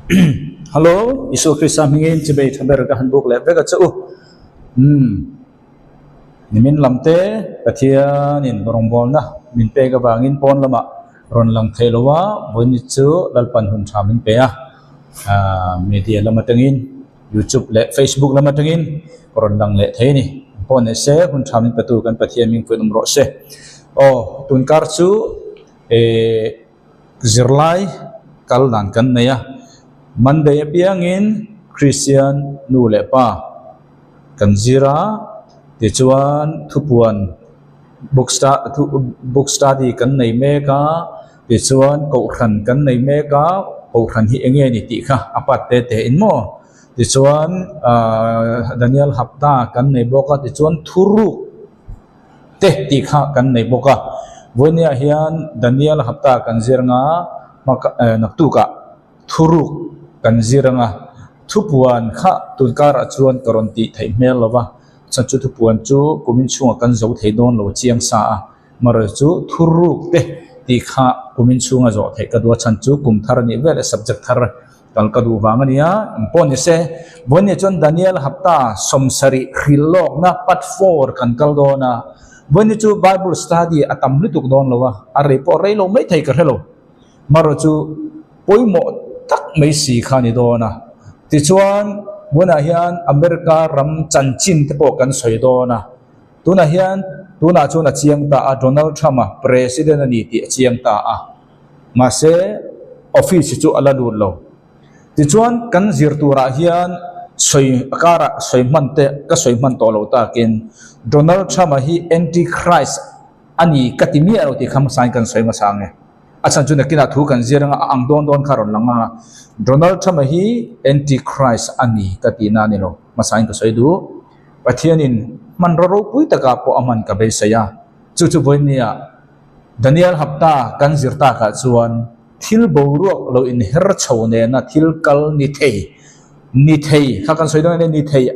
Hallo, Isua Krista hmingin chibei tha ber ka han buk leh vek a che u. Umm, nimin lam te Pathianin rawngbawlna min pek avangin pawn lamah rawn lang thei lo a, vawiin chu Lalpan hun tha min pe a, aah media lam atangin YouTube leh Facebook lam atangin ka rawn lang leh thei a ni. Pawh nei se hun tha min petu kan Pathian min puih awm rawh se. Aw, tunkar chu eh zirlai kal dan kan nei a, Monday apiangin Kristian nu leh pa kan zir a, tichuan thupuan book book study kan nei mek a, tichuan kohhran kan nei mek a, kohhran hi eng nge ni tih kha a part te te in maw? Tichuan ahh Daniel Hapta kan nei bawk a, tichuan thuruk te tih kha kan nei bawk a. Vawinia hian Daniel hapta kan zir anga hmaka eh naktukah thuruk kan zir anga thupuan kha tun karah chuan ka rawn tih theih hmel lo va, chhan chu thupuan chu kumin chhungah kan zo thei dawn lo chiang sa a, marawh chu thuruk te tih kha kumin chhunga zawh theih ka duh a, chhan chu kum thar a nih vel e subject thar Kal ka duh vang a nia, eng pawh ni se. Vawiin chuan Daniel hapta sawmsarih hril lawkna part four kan kal dawn a. Vawiin chu Bible study a tam lutuk dawn lo a, a rei pawh rei lo mai thei ka hre lo. Marawh chu pawimawh tak mai si kha a ni dawn a. Tichuan, vawiinah hian America ram chanchin te pawh kan sawi dawn a. Tunah hian, tunah chuan a chiang ta a, Donald Trump-a President a ni tih a chiang ta a. Mahse, office chu a la lut lo. Tichuan, kan zir turah hian sawi a karah sawi hman te ka sawi hman tawh lo takin Donald Trump-a hi anti-Christ a ni ka ti miah lo tih kha hmasain kan sawi hmasa ang e. A chhan chu nakinah thu kan zir anga a ang dawn dawn kha a rawn lang ang a. Donald Trump-a hi anti-Christ a ni ka tihna a ni lo. Hmasain ka sawi duh. Pathianin hmanraw ropui takah pawh a hman ka beisei a. Chu chu vawinia Daniel hapta kan zir takah chuan thil boruak lo inher chho nena thil kal ni thei, ni thei kha kan sawi dawn ania, ni thei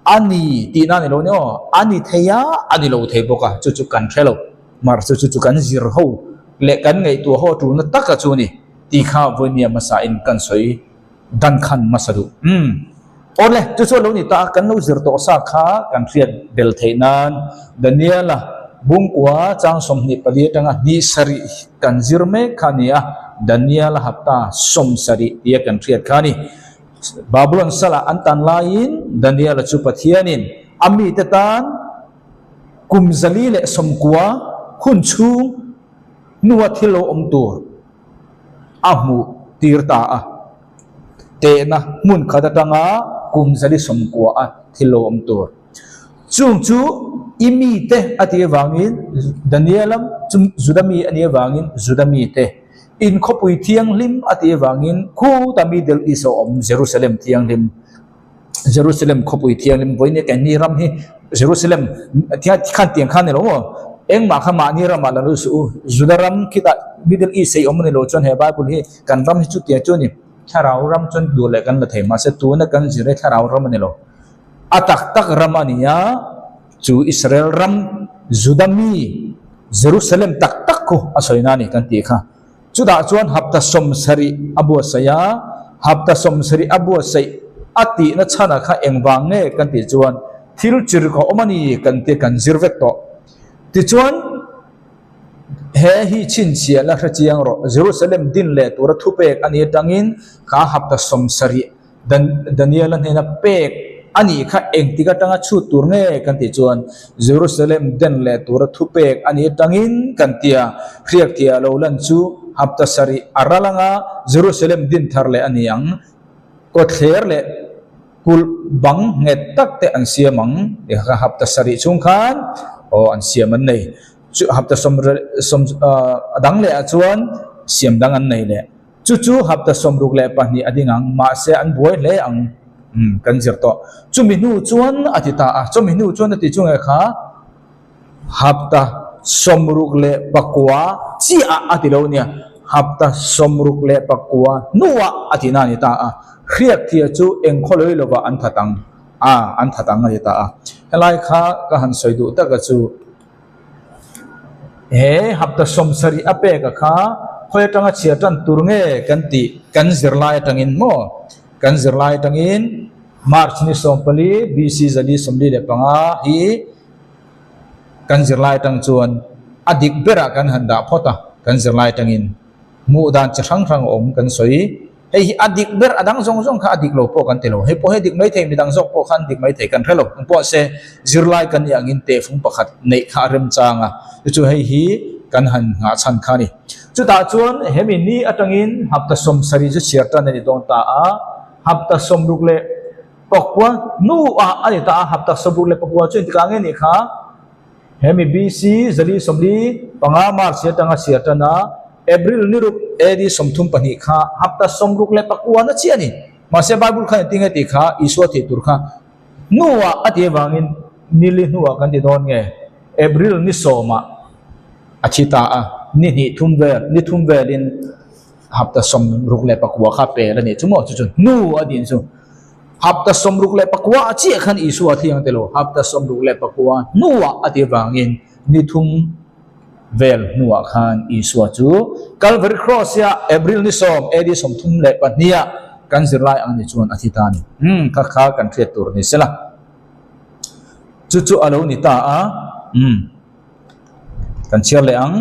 a ni tihna a ni lo nia aw, a ni thei a, a ni lo thei bawk a, chu chu kan hre lo. Mar chu chu chu kan zir ho leh kan ngaihtuah ho a tulna taka chu a ni tih kha vawinia hmasain kan sawi. Dan khan hmasa duh. Umm. Awle, chu chu a lo ni ta a, kan lo zir tawh sa kha kan hriat bel theih nan Daniela bungkua chang 24 atanga hnih sarih kan zir mek kha a ni a, Daniela hapta 70 tia kan hriat kha a ni. Babylon salah an tan laiin Daniela chu Pathianin a mite tan kum 490 hun chhung hnua thil lo awm tur a hmuh tir ta a, tehna hmun khat atanga kum 490 a thil lo awm tur. Chung chu i mite a tih avangin Daniela chu Juda mi a nih avangin Juda mite, in khawpui thianghlim a tih avangin khuta Middle East a awm Jerusalem thianghlim. Jerusalem khawpui thianghlim vawiin keini ram hi Jerusalem khan tiang khan ni lo maw engmah kha mahni ramah la lut suh u Juda ram khitah Middle East ei awm a ni lo chuan he Bible hi kan ram hi chutiang chu a ni thlarau ram chuan duh leh kan la thei mahse tuna kan zir hi thlarau ram a ni lo a tak tak ram a ni a chu Israel ram Juda mi Jerusalem tak tak khu a sawi na a ni kan tih kha. Chutah chuan hapta 70 a buatsaih a, hapta 70 a buatsaih a tihna chhanah kha engvang nge kan tih chuan thil chirk a awm a ni kan tia kan zir vek tawh. Tichuan, he hi chhinchhiah la hre chiang rawh, Jerusalem din leh tura thupek a nih atangin kha hapta 70 Daniela hnena pek a nih kha engtik atanga chhut tur nge kan tih chuan Jerusalem den leh tura thupek a nih atangin kan ti a, hriak tih ah lo lan chu hapta sarih a ral anga Jerusalem din thar leh a ni ang. Kawtthler leh kulh bang nghet tak te an siam ang tih kha hapta sarih chhung khan aw an siam an nei. Chu hapta sawm sawm a dang leh ah chuan siam dang an nei leh. Chu chu hapta 62 a ding ang, mahse an buai hle ang, umm, kan zir tawh. Chumi hnu chuan a ti ta a, chumi hnu chuan a ti chu nge kha hapta 69 chiah a ti lo nia, hapta 69 hnuah a ti na a ni ta a, hriak thia chu eng khawlawi lovah an that ang a, an that ang a ti ta a. Helai kha ka han sawi duh taka chu he hapta 70 a pek a kha. Khawi atanga chhiar tan tur nge kan tih kan zirlai atangin maw? Kan zirlai atangin March ni 14 BC 445 hi kan zirlai atang chuan a dik berah kan han dah phawt a, kan zirlai atangin hmuh dan chi hrang hrang a awm kan sawi. Hei hi a dik ber, a dang zawng zawng kha a dik lo pawh kan ti lo. Hei pawh hi a dik mai thei, midang zawk pawh khan dik mai thei kan hre lo. Eng pawh se zirlai kan nih angin tehfung pakhat neih kha a remchang a, chu chu hei hi kan han nghah chhan kha a ni. Chutah chuan hemi ni atangin hapta 70 chu chhiar tan a ni dawn ta a, hapta 69 hnuah a ni ta a, hapta 64 chu engtikah nge nih kha? Hemi BC 445 March atanga chhiar tan a, April ni ruk AD 32 kha hapta 69 na chiah a ni. Mahse Bible khan engtin nge tih kha Isua thih tur kha hnuah a tih avangin nili hnuah kan ti dawn nge April ni sawmah a thi ta a, ni hnih thum vel ni thum velin hapta 69 kha pel a nih chu maw chu chu hnu a din chu. Hapta 69 a chiah khan Isua a thi ang tilo, hapta 69 hnuah a tih avangin ni thum vel hnuah khan Isua chu Calvary Cross-a April ni 10 AD 32 ah kan zirlai ang ni chuan a thi ta a ni. Umm kha kha kan hriat tur ni sela. Chu chu a lo ni ta a, umm kan chhiar leh ang.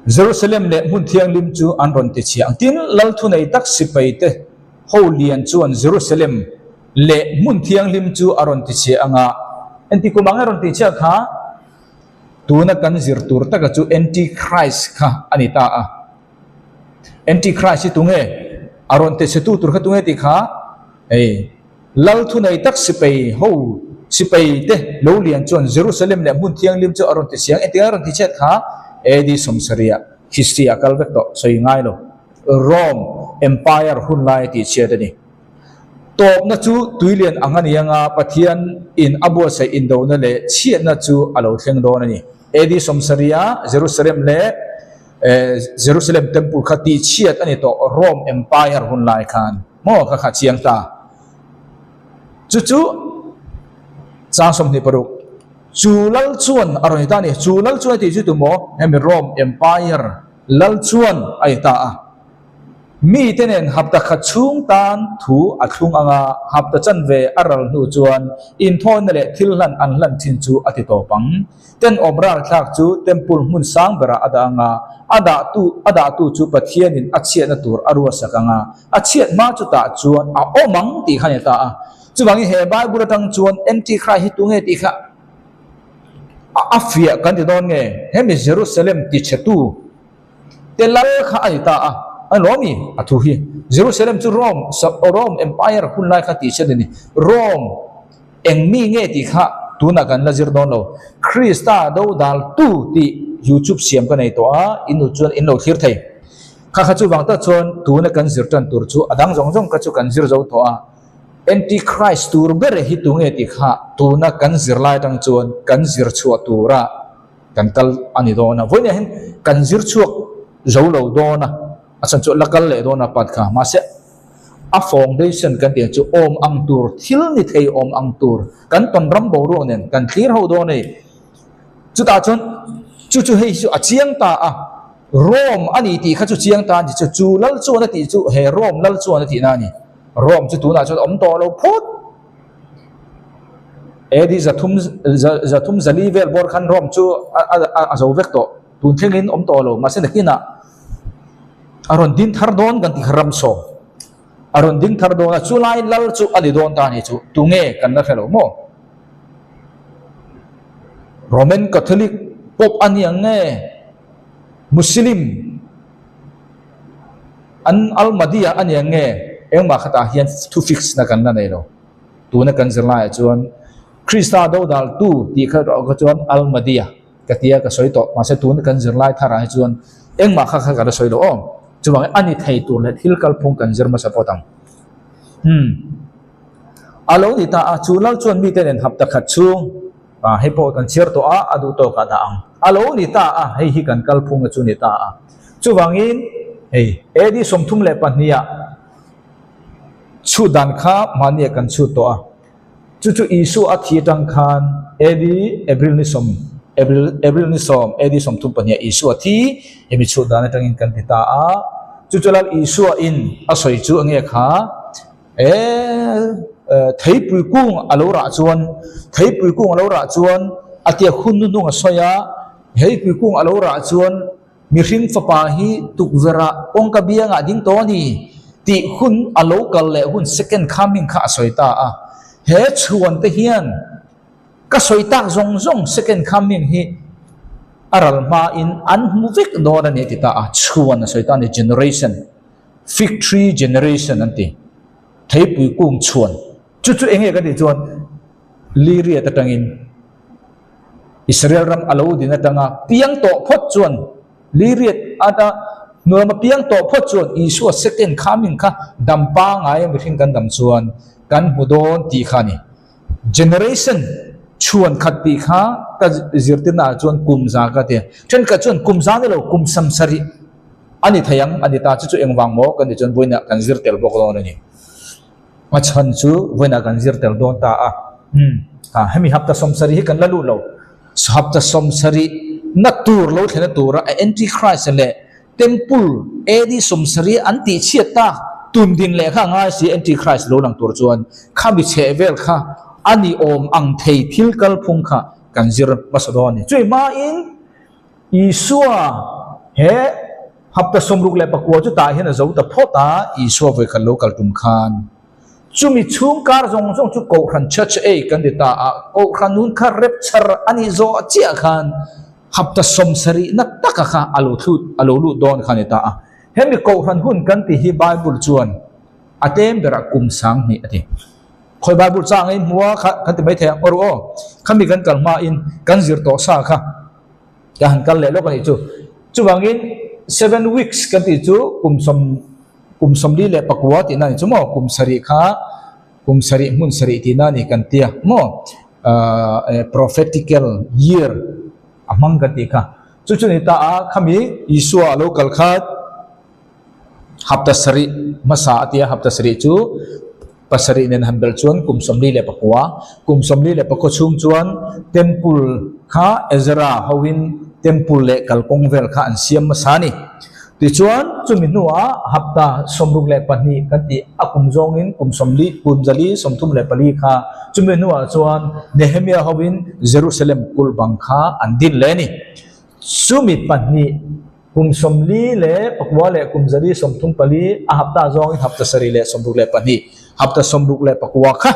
Jerusalem leh hmun thianghlim chu an rawn ti chhia ang. Tin, lal thunei tak sipaite ho lian chuan Jerusalem leh hmun thianghlim chu a rawn ti chhia ang a. Engti kum ang e rawn ti chhia kha? Tuna kan zir tur taka chu Antichrist kha a ni ta a. Antichrist hi tunge? A rawn ti chhetu tur kha tunge tih kha? Hei. Lal thunei tak sipai ho sipai te lo lian chuan Jerusalem leh hmun thianghlim chu a rawn ti chiang. Engtikah a rawn ti chhiat kha AD 70 ah history a kal vek tawh sawi ngai lo. Rome Empire hun lai a tih chhiat a ni. Tawpna chu tuilian ang a ni anga Pathian in a buatsaih indona leh chhiatna chu a lo thleng dawn a ni. AD 70 ah Jerusalem leh Jerusalem Temple kha tih chhiat a ni tawh Rome Empire hun lai khan. Maw ka kha chiang ta. Chu chu chang 26 chu lal chuan a rawn i ta a ni. Chu lal chuan a tih chu tu maw? Hemi Rome Empire lal chuan a i ta a. Mite nen hapta khat chhung tan thu a thlung ang a, hapta chanve a ral hnu chuan inthawina leh thil hlan an hlan thin chu a ti tawp ang. Tenawm ralthlak chu Temple hmun sang berah a dah ang a, a dahtu a dahtu chu Pathianin a chhiatna tur a ruahsak ang a, a chhiat hma chutah chuan a awm ang tih kha a ni ta a. Chuvangin he Bible atang chuan Antichrist hi tunge tih kha a a fiah kan ti dawn nge? Hemi Jerusalem tichhetu te lal kha a ni ta a, a ni lawm i a thu hi. Jerusalem chu Rome Rome Empire hun lai kha tihchhiat a ni. Rome Eng mi nge tih kha tunah kan la zir dawn lo. Krista dodal tu tih YouTube siam ka nei tawh a, in nu chuan in lo thlir thei. Kha kha chuvang tak chuan tuna kan zir tan tur chu a dang zawng zawng kha chu kan zir zo tawh a. Antichrist tur ber hi tu nge tih kha tuna kan zir lai atang chuan kan zir chhuah tura kan kal a ni dawn a. Vawiinah hian kan zir chhuak zo lo dawn a, a chhan chu la kal leh dawn a pat kha. Mahse. A foundation kan tih ang chu awm ang tur, thil ni thei awm ang tur kan tawn ram boruak nen kan thlir ho dawn a ni. Chutah chuan chu chu hei chu a chiang ta a, Rome a ni tih kha chu chiang ta a ni chu, chu lal chuan a tih chu he Rome lal chuan a tihna a ni. Rome chu tunah chuan awm tawh lo phut. AD 300 304 vel bawr khan Rome chu a zo vek tawh. Tun thlengin awm tawh lo, mahse nakinah a rawn ding thar dawn kan ti kha ram sawm a rawn ding thar dawn a, chulai lal chu a ni dawn ta a ni chu tunge kan la hre lo maw? Roman Catholic Pope a ni ang nge Muslim an Al-Mahdi-a a ni ang nge engmah khatah hian thu fix na kan la nei lo. Tuna kan zirlaiah chuan Krista dodaltu tih kha erawh kha chuan Al-Mahdi-a. Ka ti a, ka sawi tawh. Mahse tuna kan zirlai tharah hi chuan engmah kha kha ka la sawi lo aw. Chuvangin a ni thei tur leh thil kalphung kan zir hmasa phawt ang. Umm. A lo ni ta a, chu lal chuan mite nen hapta khat chhung, ah hei pawh kan chhiar tawh a, a duh tawkah dah ang. A lo ni ta a, hei hi kan kalphunga chu ni ta a. Chuvangin hei AD 32 ah chhut dan kha mahniah kan chhut tawh a. Chu chu Isua a thi atang khan AD April ni sawm. April April ni sawm AD 32 Isua thi hemi chhut dan atangin kan ti ta a. Chu chu Lal Isua in a sawi chu enge kha e theipui kung a lo rah chuan theipui kung a lo rah chuan a tia hun hnuhnung a sawi a, theipui kung a lo rah chuan Mihring fapa hi tukverh-ah kawngka biangah ding tawh a ni tih hun a lo kal leh hun second coming kha a sawi ta a. He chhuan te hian ka sawi tak zawng zawng second coming hi a ral hmain an hmu vek dawn a ni a ti ta a. Chhuan a sawi ta a ni, generation, fig tree generation an ti, theipui kung chhuan. Chu chu enge ka tih chuan Liriat atangin Israel ram a lo din atanga piang tawh phawt chuan Liriat ata hnuama piang tawh phawt chuan Isua second coming kha dam pangai a mihring kan dam chuan kan hmu dawn tih kha a ni. Generation chhuan khat tih kha ka zirtirna ah chuan kum za ka ti a. Thenkhat chuan kum za ni lo kum samsarih a ni thei ang a ni ta chu chu engvang maw kan ti chuan vawiinah kan zir tel bawk dawn a ni. A chhan chu vawiinah kan zir tel dawn ta a. Umm, ha, hemi hapta sawmsarih hi kan la lut lo. Hapta sawmsarih na tur lo thlenna tura a Antichrist leh Temple AD 70 an tih chhiat tak tun din leh kha a ngai si Antichrist lo lang tur chuan khami chheh vel kha a ni awm ang thei thil kalphung kha kan zir hmasa dawn a ni. Chumi hmain Isua he hapta 64 chu tah hian a zo ta phawt a, Isua vawikhat lo kal tum khan chumi chhung kar zawng zawng chu Kohhran Church A kan ti ta a, Kohhran nun kha rapture a nih zawh chiah khan hapta 70 na taka kha a lo thlut a lo lut dawn kha a ni ta a. Hemi Kohhran hun kan tih hi Bible chuan a tlem berah kum 2000 a ti. Khawi Bible chang a inhmu a kha kan ti maithei ang aw ru aw, khami kan kal hmain kan zir tawh sa kha. Ka han kal leh lawk a nih chu. Chuvangin seven weeks kan tih chu kum sawm kum 44 tihna a ni chu maw? Kum sarih kha kum sarih hmun sarih tihna a ni kan tia maw? Ahh prophetical year a hmang kan tih kha. Chu chu ni ta a khami Isua a lo kal khat. Hapta sarih hmasa a ti a, hapta sarih chu pasarih nen han belh chuan kum 49, kum 44 chhung chuan temple kha Ezra hoin temple leh kalkawng vel kha an siam hmasa a ni. Tichuan chumi hnuah hapta 62 kan tih a kum zawngin kum sawmli kum zali 34 kha chumi hnuah chuan Nehemia hoin Jerusalem kulh bang kha an din leh a ni. Chumi pahnih Kum 44 leh kum 134 a hapta zawngin hapta 7 leh 62, hapta 69 kha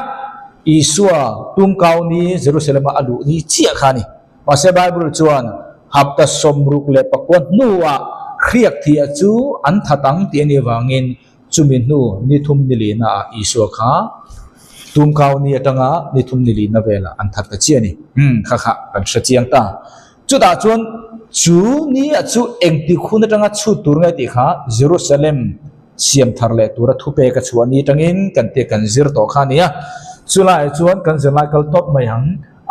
Isua tumkau ni Jerusalem-a a luh ni chiah kha a ni. Mahse Bible chuan hapta 69 hnuah hriak thiah chu an that ang tih a nih avangin chumi hnu ni thum ni lina ah Isua kha tumkau ni atanga ni thum ni lina velah an that ta chiah a ni. Umm kha kha kan hre chiang ta. Chutah chuan chu ni a chu engtik hun atanga chhut tur nge tih kha Jerusalem siam thar leh tura thupek a chhuah ni atangin kan tia kan zir tawh kha a ni a. Chulaiah chuan kan zirlai kal tawp mai ang.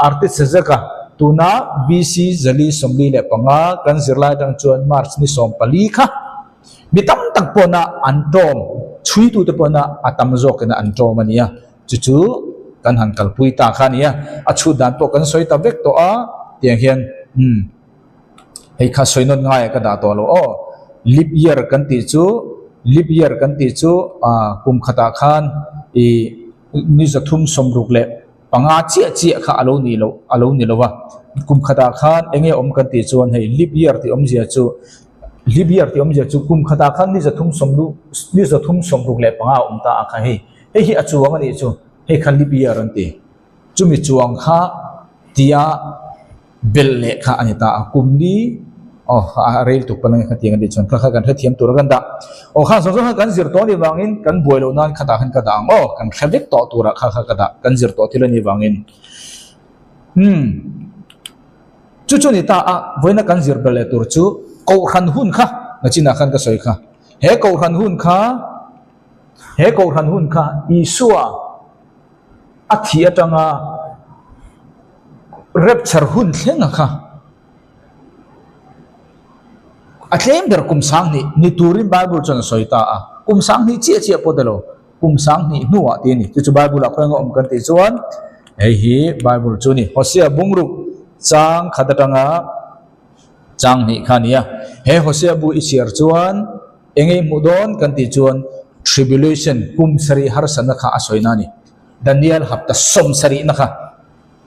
Artaxerxes-a tuna BC 445 kan zirlai atang chuan March ni 14 kha mi tam tak pawhna an tawm, chhuitute pawhna a tam zawkina an tawm a ni a. Chu chu kan han kalpui ta kha a ni a, a chhut dan pawh kan sawi ta vek tawh a, tiang hian umm hei kha sawi nawn ngaiah ka dah tawh lo aw. Leap year kan tih chu leap year kan tih chu ah kum khatah khan ih ni 365 chiah chiah kha a lo nih loh a lo ni lo a, kum khatah khan eng nge awm kan tih chuan hei leap year tih awmzia chu leap year tih awmzia chu kum khatah khan ni zathum sawmlu ni 365 a awm ta a kha hei. Hei hi a chuang a nih chu, hei kha leap year an ti. Chumi chuang kha tia belh leh kha a ni ta a, kum li aw a rel tuk palh ange khatiang a tih chuan kha kha kan hrethiam tur a kan dah. Aw kha zawng zawng kha kan zir tawh a nih vangin kan buai loh nan khatah khan ka dah ang aw, kan hre vek tawh turah kha kha ka dah, kan zir tawh thil a nih vangin. Umm chu chu a ni ta a, vawiina kan zir belh leh tur chu Kohhran hun kha nachinah khan ka sawi kha. He Kohhran hun kha. He Kohhran hun kha Isua a thih atanga rapture hun thlenga kha a tlem ber kum 2000 ni turin Bible chuan a sawi ta a. Kum 2000 chiah chiah pawh ta lo, kum 2000 hnuah tih a ni. Chu chu Bible ah khawi anga awm kan tih chuan hei hi Bible chu a ni. Hosea bungruk. Chang khat atanga chang hnih kha a ni a. He Hosea bu i chhiar chuan eng nge i hmuh dawn kan tih chuan tribulation kum sarih harsatna kha a sawina a ni. Daniel hapta sawmsarihna kha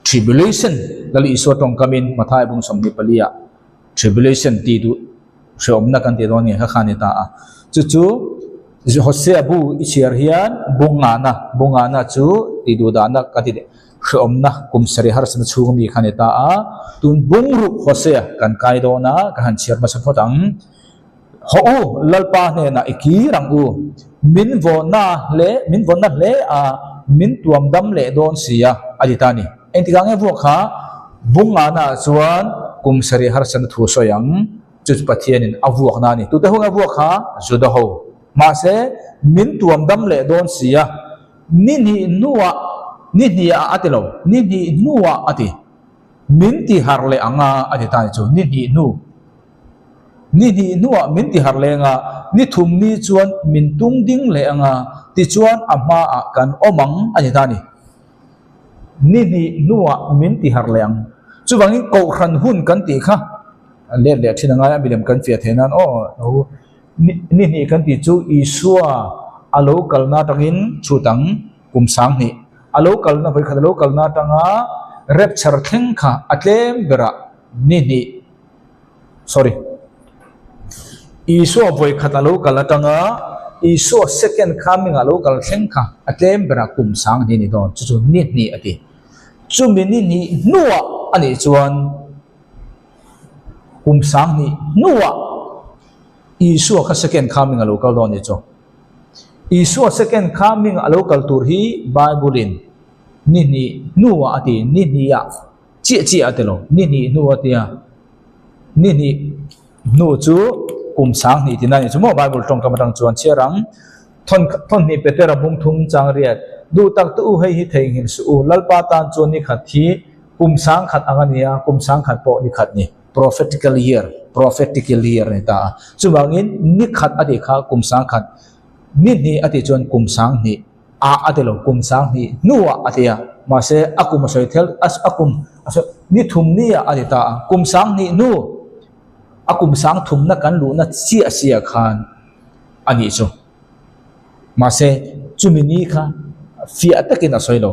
tribulation Lal Isua tawngkamin Mathai bung 24 ah tribulation tih duh hreawmna kan tih dawn nge kha kha a ni ta a. Chu chu Hosea bu i chhiar hian bungana, bungana chu tih duh dahna kan ti hreawmna kum sarih harsatna chhung ami kha a ni ta a. Tun bungruk Hosea kan kai dawn a, ka han chhiar hmasa phawt ang. Hawh u, Lalpa hnenah i kir ang u. Min vawnna leh min vawnna hle a, min tuam dam leh dawn si a, a ti ta a ni. Engtikah nge vuak kha bungana ah chuan kum sarih harsatna thu sawi ang, chu chu Pathianin a vuakna a ni. Tute ho nge vuak kha? Juda ho. Mahse, min tuam dam leh dawn si a, ni hnih hnuah, ni hnih ah a ti lo, ni hnih hnuah a ti. Min ti harh leh ang a, a ti ta a ni chu, ni hnih hnu. Ni hnih hnuah min ti harh leng a, ni thum ni chuan min tung ding leh ang a, tichuan a hmaah kan awm ang a ni ta a ni. Ni hnih hnuah min ti harh leh ang. Chuvangin kohhran hun kan tih kha let leh thin a ngai a, milem kan fiah theih nan aw lo ni hnih kan tih chu Isua a lo kalna atangin chhut ang kum 2000 a lo kalna vawikhat a lo kalna atanga rapture thleng kha a tlem berah ni hnih Sorry. Isua vawi khat a lo kal atanga Isua second coming a lo kal thleng kha a tlem berah kum sang hnih a ni dawn. Chu chu ni hnih a ti. Chumi ni hnih hnuah a nih chuan kum sang hnih hnuah Isua kha second coming a lo kal dawn a ni chu. Isua second coming a lo kal tur hi Bible in ni hnih hnuah a ti, ni hnih ah. Chiah chiah a ti lo, ni hnih hnu a tia, ni hnih hnu chu kum 2000 tina ni chu maw Bible tawngkam atang chuan chhiar ang. Thawn thawn hnih Peter a bung thum chang riat, duh tak te u hei hi theihnghilh suh u, Lalpa tan chuan ni khat hi kum 1000 ang a nia, kum 1000 pawh ni khat ni, prophetical year, prophetical year a ni ta a. Chuvangin ni khat a tih kha kum 1000, ni hnih a tih chuan kum 2000. Ah a ti lo, kum 2000 hnuah a ti a, mahse a kum a sawi thel, a kum a sawi ni thum ni ah a ti ta a, kum 2000 hnu a kum sang thumna kan luhna chiah sia khan a nih chu. Mahse chumi ni kha fiah takin a sawi lo,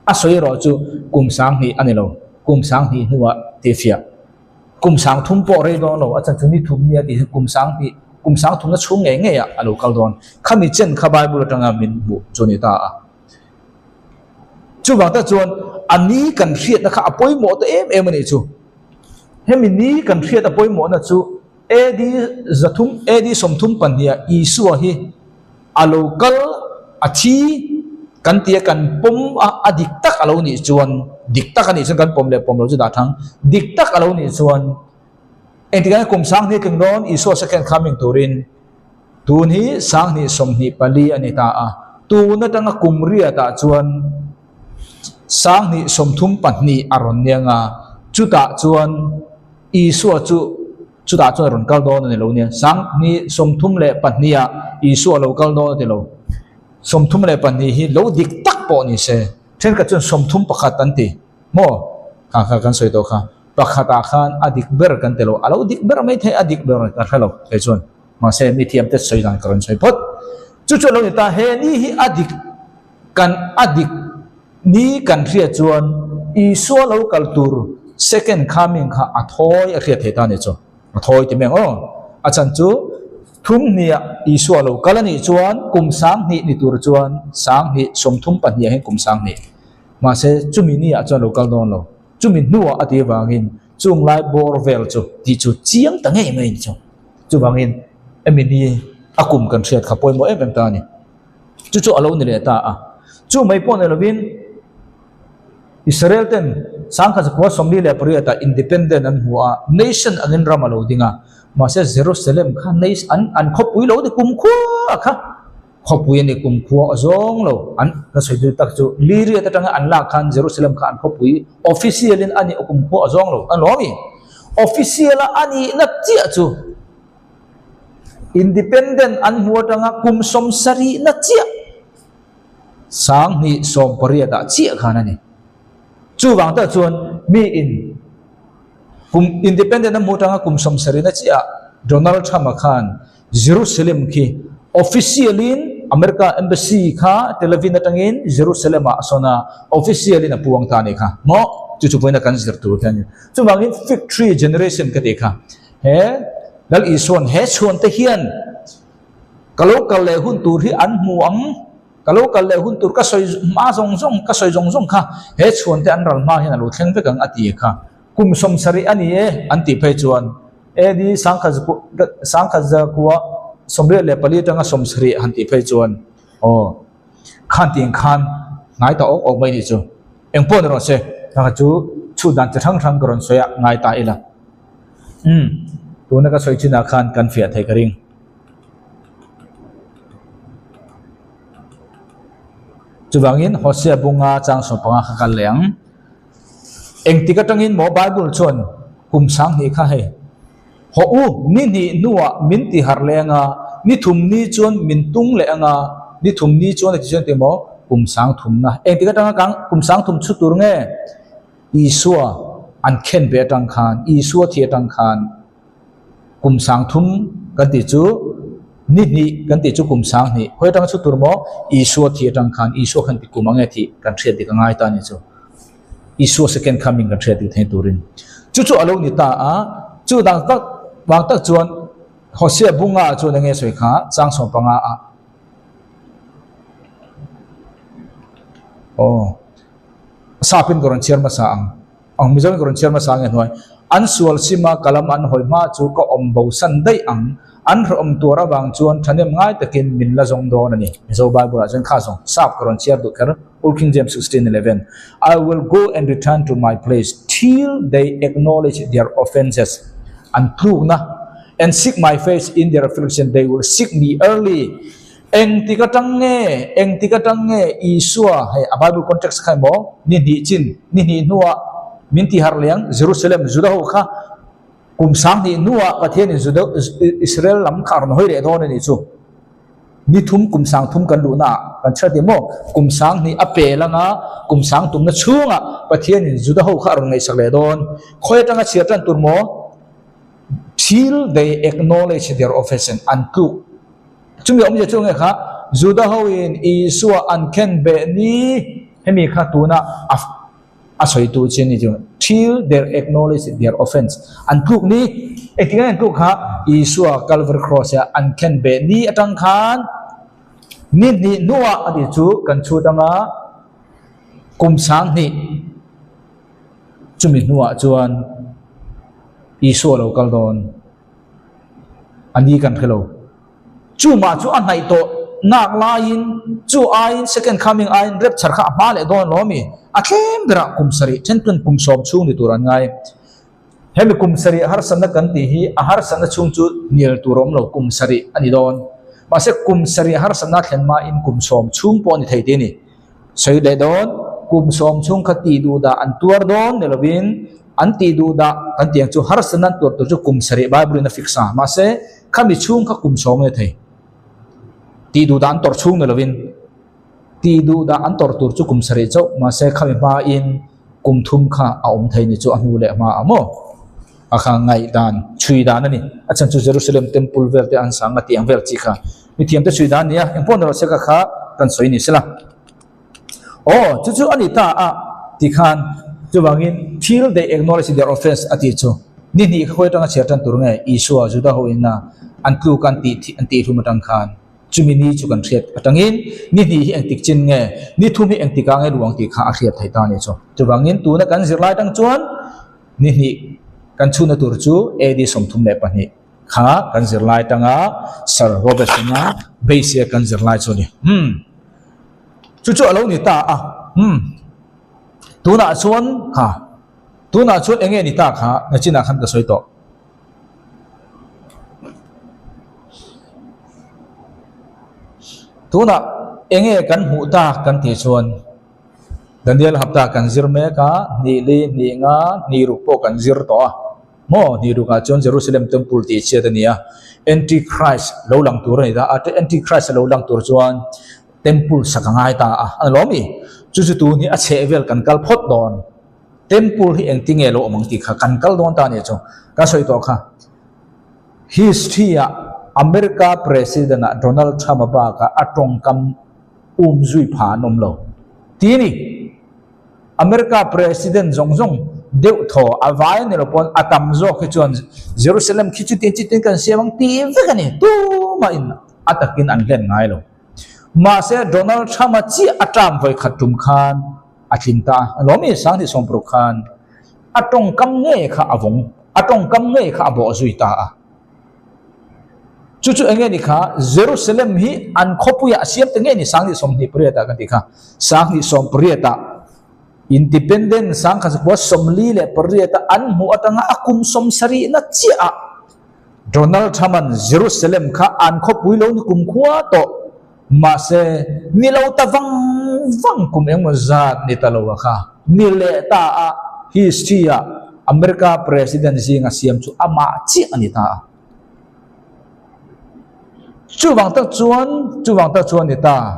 a sawi erawh chu kum 2000 a ni lo, kum 2000 hnuah tih fiah. Kum 3000 pawh rei dawn lo, a chan chu ni thum nia tih hi kum 2000, kum 3000 na chhung ngei ngei ah a lo kal dawn. Khami chen kha Bible atanga min hmuh chu a ni ta a. Chuvang tak chuan a ni kan hriatna kha a pawimawh ta em em a nih chu. Hemi ni kan hriat a pawimawhna chu AD 300, AD 32 ah Isua hi a lo kal a thi kan ti a kan pawm a, a dik tak a lo nih chuan, dik tak a nih chuan kan pawm leh pawm lo chu dah thang, dik tak a lo nih chuan engtikah nge kum 2000 tling dawn Isua second coming turin tun hi 2024 a ni ta a, tun atanga kum riatah chuan 2032 a rawn niang a, chutah chuan Isua chu. Chutah chuan a rawn kal dawn a ni lo nia. 2032 ah Isua a lo kal dawn a ti lo. 32 hi lo dik tak pawh ni se. Thenkhat chuan 31 an ti. Maw? Kha kha kan sawi tawh kha. Pakhat ah khan a dik ber kan ti lo. A lo dik ber mai thei a dik ber ka hre lo kei chuan. Mahse mi thiam te sawi dan ka rawn sawi phawt. Chu chu a lo ni ta. He ni hi a dik kan a dik ni kan hriat chuan Isua lo kal tur second coming kha a thawi a hriat thei ta a ni chu. A thawi ti mai ang aw. A chhan chu thum hniah Isua lo kal a nih chuan kum 2000 ni tur chuan 2032 ah hian kum 2000. Mahse chumi ni ah chuan lo kal dawn lo. Chumi hnuah a tih avangin chung lai bawr vel chu tih chu chiang ta ngei mai a ni chu. Chuvangin hemi ni a kum kan hriat kha pawimawh em em ta a ni. Chu chu a lo ni leh ta a. Chu mai pawh ni lovin Israel ten 1948 ah independent an hmu a, nation angin ram a lo ding a. Mahse Jerusalem kha nation an an khawpui lo ni kumkhua kha khawpui a ni kumkhua a zawng lo. An ka sawi duh tak chu Liriat atanga an lak khan Jerusalem kha an khawpui official in a ni kumkhua a zawng lo a lawm i. Official a a nihna chiah chu Independent an hmu atanga kum 70 na chiah 2018 ah chiah khan a ni. Chuvang tak chuan mi in. Kum independent a hmuh atanga kum sawmsarihna chiah Donald Trump-a khan Jerusalem khi official-in America Embassy kha Tel Aviv atangin Jerusalem-ah a sawn a, official-in a puang ta a nih kha. Maw? Chu chu vawiina kan zir tur khi a ni. Chuvangin fig tree generation ka tih kha he Lal Isua'n he chhuante hian ka lo kal leh hun tur hi an hmu ang, ka lo kal leh hun tur ka sawi hma zawng zawng, ka sawi zawng zawng kha he chhuante an ral hma hian a lo thleng vek ang a ti kha. Kum 70 a ni e an tih phei chuan AD sangkhat zakua 84 atanga 70 han tih phei chuan aw khan tih khan ngai ta awk awk mai nih chu. Eng pawh ni rawh se kha chu chhut dan chi hrang hrang ka rawn sawi a ngai ta ila. Umm tuna ka sawi chinah khan kan fiah thei ka ring. Chuvangin Hosea bunga chang 15 kha kal leh ang. Engtik atangin maw Bible chuan kum 2000 kha hei, Hawh u, ni hnih hnuah min ti harh leh anga, ni thum ni chuan min tung leh anga, ni thum ni chuan a ti chuan ti maw kum sang thumna. Engtik atanga kang kum sang thum chhut tur nge? Isua an khen ve atang khan, Isua thi atang khan. Kum 3000 kan tih chu ni hnih kan tih chu kum 2000 khawi atanga chhut tur maw Isua thi atang khan Isua khan ti kum ang e tih kan hriat dik a ngai ta a ni chu Isua second coming kan hriat dik thei turin chu chu a lo ni ta a chu dang tak vang tak chuan Hosea bunga chuan enge sawi kha chang 15 ah aw sapin ka rawn chhiar hmasa ang. Ang Mizoram ka rawn chhiar hmasa nge hnuai. An sual sim a, ka lam an hawi hma chu ka awm bo san daih ang. An hrehawm tuar avang chuan thahnem ngai takin min la zawng dawn a ni. Mizo Bible ah chuan kha zawng sap ka rawn chhiar duh kher, Old King James 16:11, I will go and return to my place till they acknowledge their offences, an tlukna, and seek my face in their affliction, they will seek me early. Engtik atang nge, engtik atang nge Isua, hei a Bible context kha emaw, ni hnih chin, ni hnih hnuah min ti harh leh ang, Jerusalem, Juda ho kha kum 2000 hnuah Pathianin Juda, Israel lam kha a rawn hawi leh dawn a nih chu. Ni thum kum 3000 kan luhna ah kan chhiat tih maw? Kum 2000 a pel anga kum sang tumna chhungah Pathianin Juda ho kha a rawn ngaihsak leh dawn. Khawi atanga chhiar tan tur maw? Till they acknowledge their offense, an tluk. Chumi awmzia chu nge kha, Juda hoin Isua an khen beh ni, hemi kha tuna a a sawitu chi a ni chu, till they acknowledge their offense, an tluk ni, engtin nge an tluk kha, Isua Calvary Cross a an khen beh ni atang khan ni hnih hnuah a tih chu kan chhut anga kum 2000 chumi hnuah chuan Isua lo kal dawn. A ni kan hre lo. Chu mah chu a hnaih tawh nak laiin chu aiin second coming aiin rapture kha a hma leh dawn lo ami? A tlem berah kum sarih then tun kum sawm chhung ni tur an ngai. Hemi kum sarih harsatna kan tih hi a harsatna chhung chu hnial tur a awm lo kum sarih a ni dawn. Mahse kum sarih harsatna thlen hmain kum sawm chhung pawh a ni thei tih a ni. Sawi leh dawn, kum sawm chhung kha tih duh dah an tuar dawn ni lovin an tih duh dah kan tih ang chu harsatna an tuar tur chu kum sarih Bible in a fix a, mahse khami chhung kha kum sawm a ni thei. Tih duh dah an tawrh chhung ni lovin tih duh dah an tawrh tur chu kum sarih chauh, mahse khami hmain kum thum kha a awm thei ni chu a hnu leh hma ah maw? A kha ngaihdan chhui dan a ni. A chhan chu Jerusalem temple vel te an sang a tih ang vel chi kha mithiam te chhui dan a ni a, engpawh ni rawh se ka kha kan sawi ni sela. Aw, chu chu a ni ta a ti khan chuvangin till they acknowledge their offense a tih chu ni hnih kha khawi atanga chhiar tan tur nge Isua Juda ho ina an tluk an tih an tih hlum atang khan chumi ni chu kan hriat atangin ni hnih hi engtik chin nge ni thum hi engtikah nge luang tih kha a hriat theih ta a ni chu. Chuvangin tuna kan zirlai atang chuan Ni hnih kan chhunna tur chu AD 32 kha kan zirlai atanga Sir Robertson-a base-a kan zirlai chu a ni. Hmm. Chu chu a lo ni ta a. Hmm. Tunah chuan kha tunah chuan enge ni ta kha nachinah khan ka sawi tawh. Tunah enge kan hmuh tak kan tih chuan Daniel hapta kan zir mek a, hnih li, hnih nga, hnih ruk pawh kan zir tawh a. Maw, hnih rukah chuan Jerusalem Temple tih chhiat a ni a, Antichrist lo lang tur a ni ta a, Antichrist a lo lang tur chuan Temple sak a ngai ta a, a ni lawm i? Chu chu tun hi a chheh vel kan kal phawt dawn. Temple hi engtinge lo awm ang tih kha kan kal dawn ta a nih chu. Ka sawi tawh kha. History ah America President ah Donald Trump a bakah a tawngkam um zui pha an awm lo. Ti a ni. America President zawng zawng deuh thaw a vai a ni lo pawn a tam zawk hi chuan Jerusalem khi chutin chutin kan siam ang ti vek a ni. Tumah in a takin an hlen ngai lo. Mahse Donald Trump a chiah a term vawikhat tum khan a tling ta a lawmi 2016 khan a tawngkam ngei kha a vawng a tawngkam ngei kha a bawh zui ta a. Chu chu enge ni kha Jerusalem hi an khawpuiah a siam ta ngei ni 2028 ah kan tih kha 2028 ah Independence 1948 a an hmuh atanga a kum 70 na chiah ah Donald Trump an Jerusalem kha an khawpui lo ni kum khua tawh mahse ni lo ta vang vang kum engmaw zat ni ta lo a kha ni leh ta a history ah America President zinga siam chu amah chiah a ni ta a. Chuvang tak chuan chuvang tak chuan ni ta.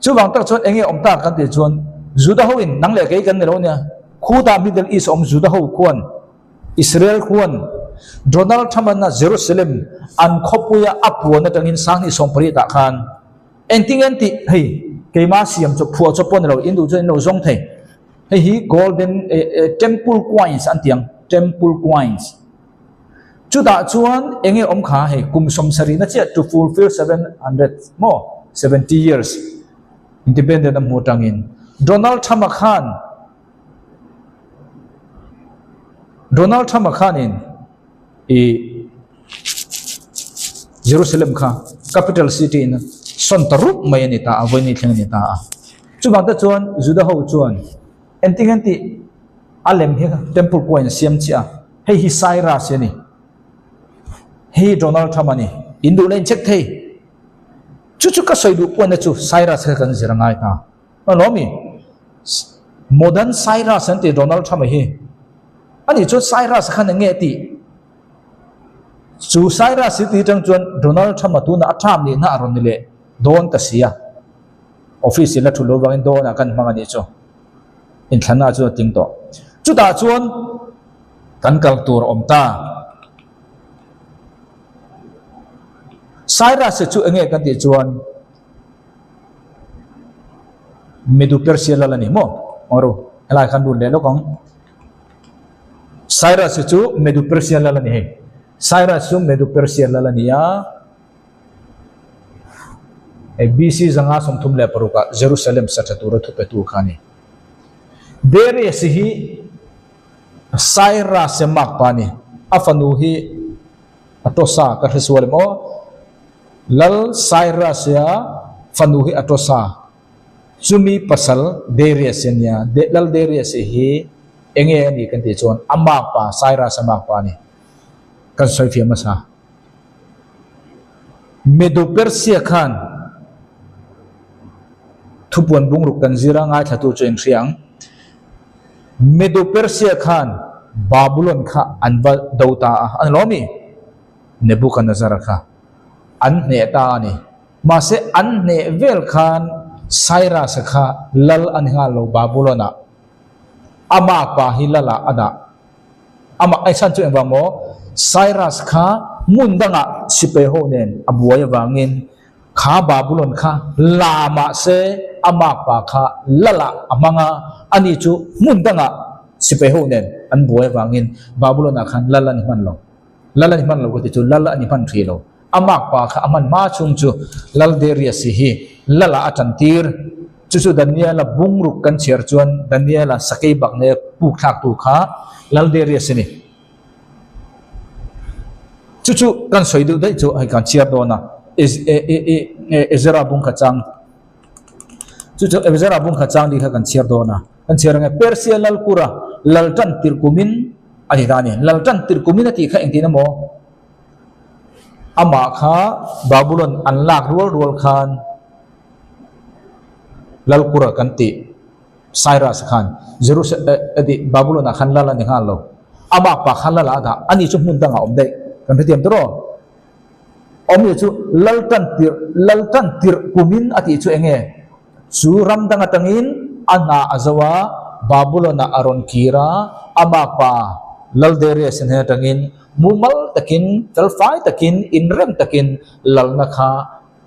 Chuvang tak chuan enge awm ta kan tih chuan Juda ho in nang leh kei kan ni lo nia khutah Middle East awm Juda ho khuan Israel khuan Donald Trump-an a Jerusalem an khawpuia a puan atangin 2018 ah khan engtin nge an tih hei keima siam chu phuah chu pawh ni lo in duh chuan in lo zawng thei hei hi golden temple coins an ti ang temple coins chutah chuan enge awm kha hei kum 70 na chiah to fulfill 700 maw 70 years independent a hmu atangin Donald Trump-a khan Donald Trump-a khanin i Jerusalem kha capital city in sawn ta rup mai a ni ta a, vawiin thleng a ni ta a. Chuvang te chuan Juda ho chuan engtin nge tih a lem hi temple pawh in siam chiah a, hei hi Cyrus hi a ni, hei hi Donald Trump a ni, in duhna in check thei. Chu chu ka sawi duh pawhna chu Cyrus kha kan zir a ngai ta. Alawmi, Modern Cyrus an ti Donald Trump-a hi. Ani chuan Cyrus khan eng nge a tih? Chu Cyrus hi tih atang chuan Donald Trump-a tunah a term nihna a rawn ni leh dawn ta si a. Office in la thut loh vangin dawnah kan hmang a nih chu. Inthlanna chu a tling tawh. Chutah chuan kan kal tur a awm ta. Cyrus hi chu eng nge kan tih chuan Medu Persia lal a ni maw? Awru, helai khan lut leh lawk ang. Cyrus hi chu Medu Persia lal a ni hei. Cyrus chu Medu Persia lal a ni a. Hei BC 536 ah Jerusalem sa tha tura thupetu kha a ni. Darius hi Cyrus a makpa a ni. A fanu hi Atosa ka hresual em aw. Lal Cyrus-a fanu hi Atosa, chumi pasal Darius-a nia. Lal Darius-a hi enge a nih kan tih chuan a makpa, Cyrus-a makpa a ni. Kan sawi fiah hmasa. Medo-Persia khan thupuan bungruk kan zir a, ngaithlatu chu inhria ang. Medo-Persia khan Babulon kha an va do ta a, a ni lo mi? Nebuchadnezzar kha an hneh ta a ni. Mahse an hneh vel khan Cyrus-a kha lal a ni nghal lo Babulon-ah. Ama pa hi lalah a dah. Amah ai chhan chu engvang maw? Cyrus kha hmun dangah sipai ho nen a buai avangin kha Babulon kha la mahse ama pa kha lalah a hmang a, ani chu hmun dangah sipai ho nen an buai avangin Babulon-ah khan lal a ni hman lo. Lal a ni hman lo ka ti chu Lal a ni hman hrih lo. A makpa kha a hman hma chhung chu Lal Darius hi Lal ah a tan tir. Chu chu Daniela bungruk kan chhiar chuan Daniela sakei bak nei a puk thlak tu kha Lal Darius a ni. Chu chu kan sawi deuh daih chu hei kan chhiar dawn a Ezra bung kha chang chu chu Ezra bung kha chang ni kha kan chhiar dawn a. Kan chhiar ange Persia Lal Kura Lal tan tirh kumin A ti ta a ni. Lal tan tirh kumin a tih kha engtin emaw amah kha Babulon an lak rual rual khan Lalkura kan tih Cyrus khan Jerusalem a tih Babulon ah khan lal a ni nghal lo. Amah pa khan lal ah a dah. Ani chu hmun dangah a awm daih. Kan hrethiam ta rawh. Awmzia chu lal tan tirh lal tan tirh kumin a tih chu eng nge? Chu ram dang atangin a hna a zo a. Babulon-ah a rawn kir a, a makpa Lal Darius-a hnen atangin mumal takin, felfai takin, inrem takin lalna kha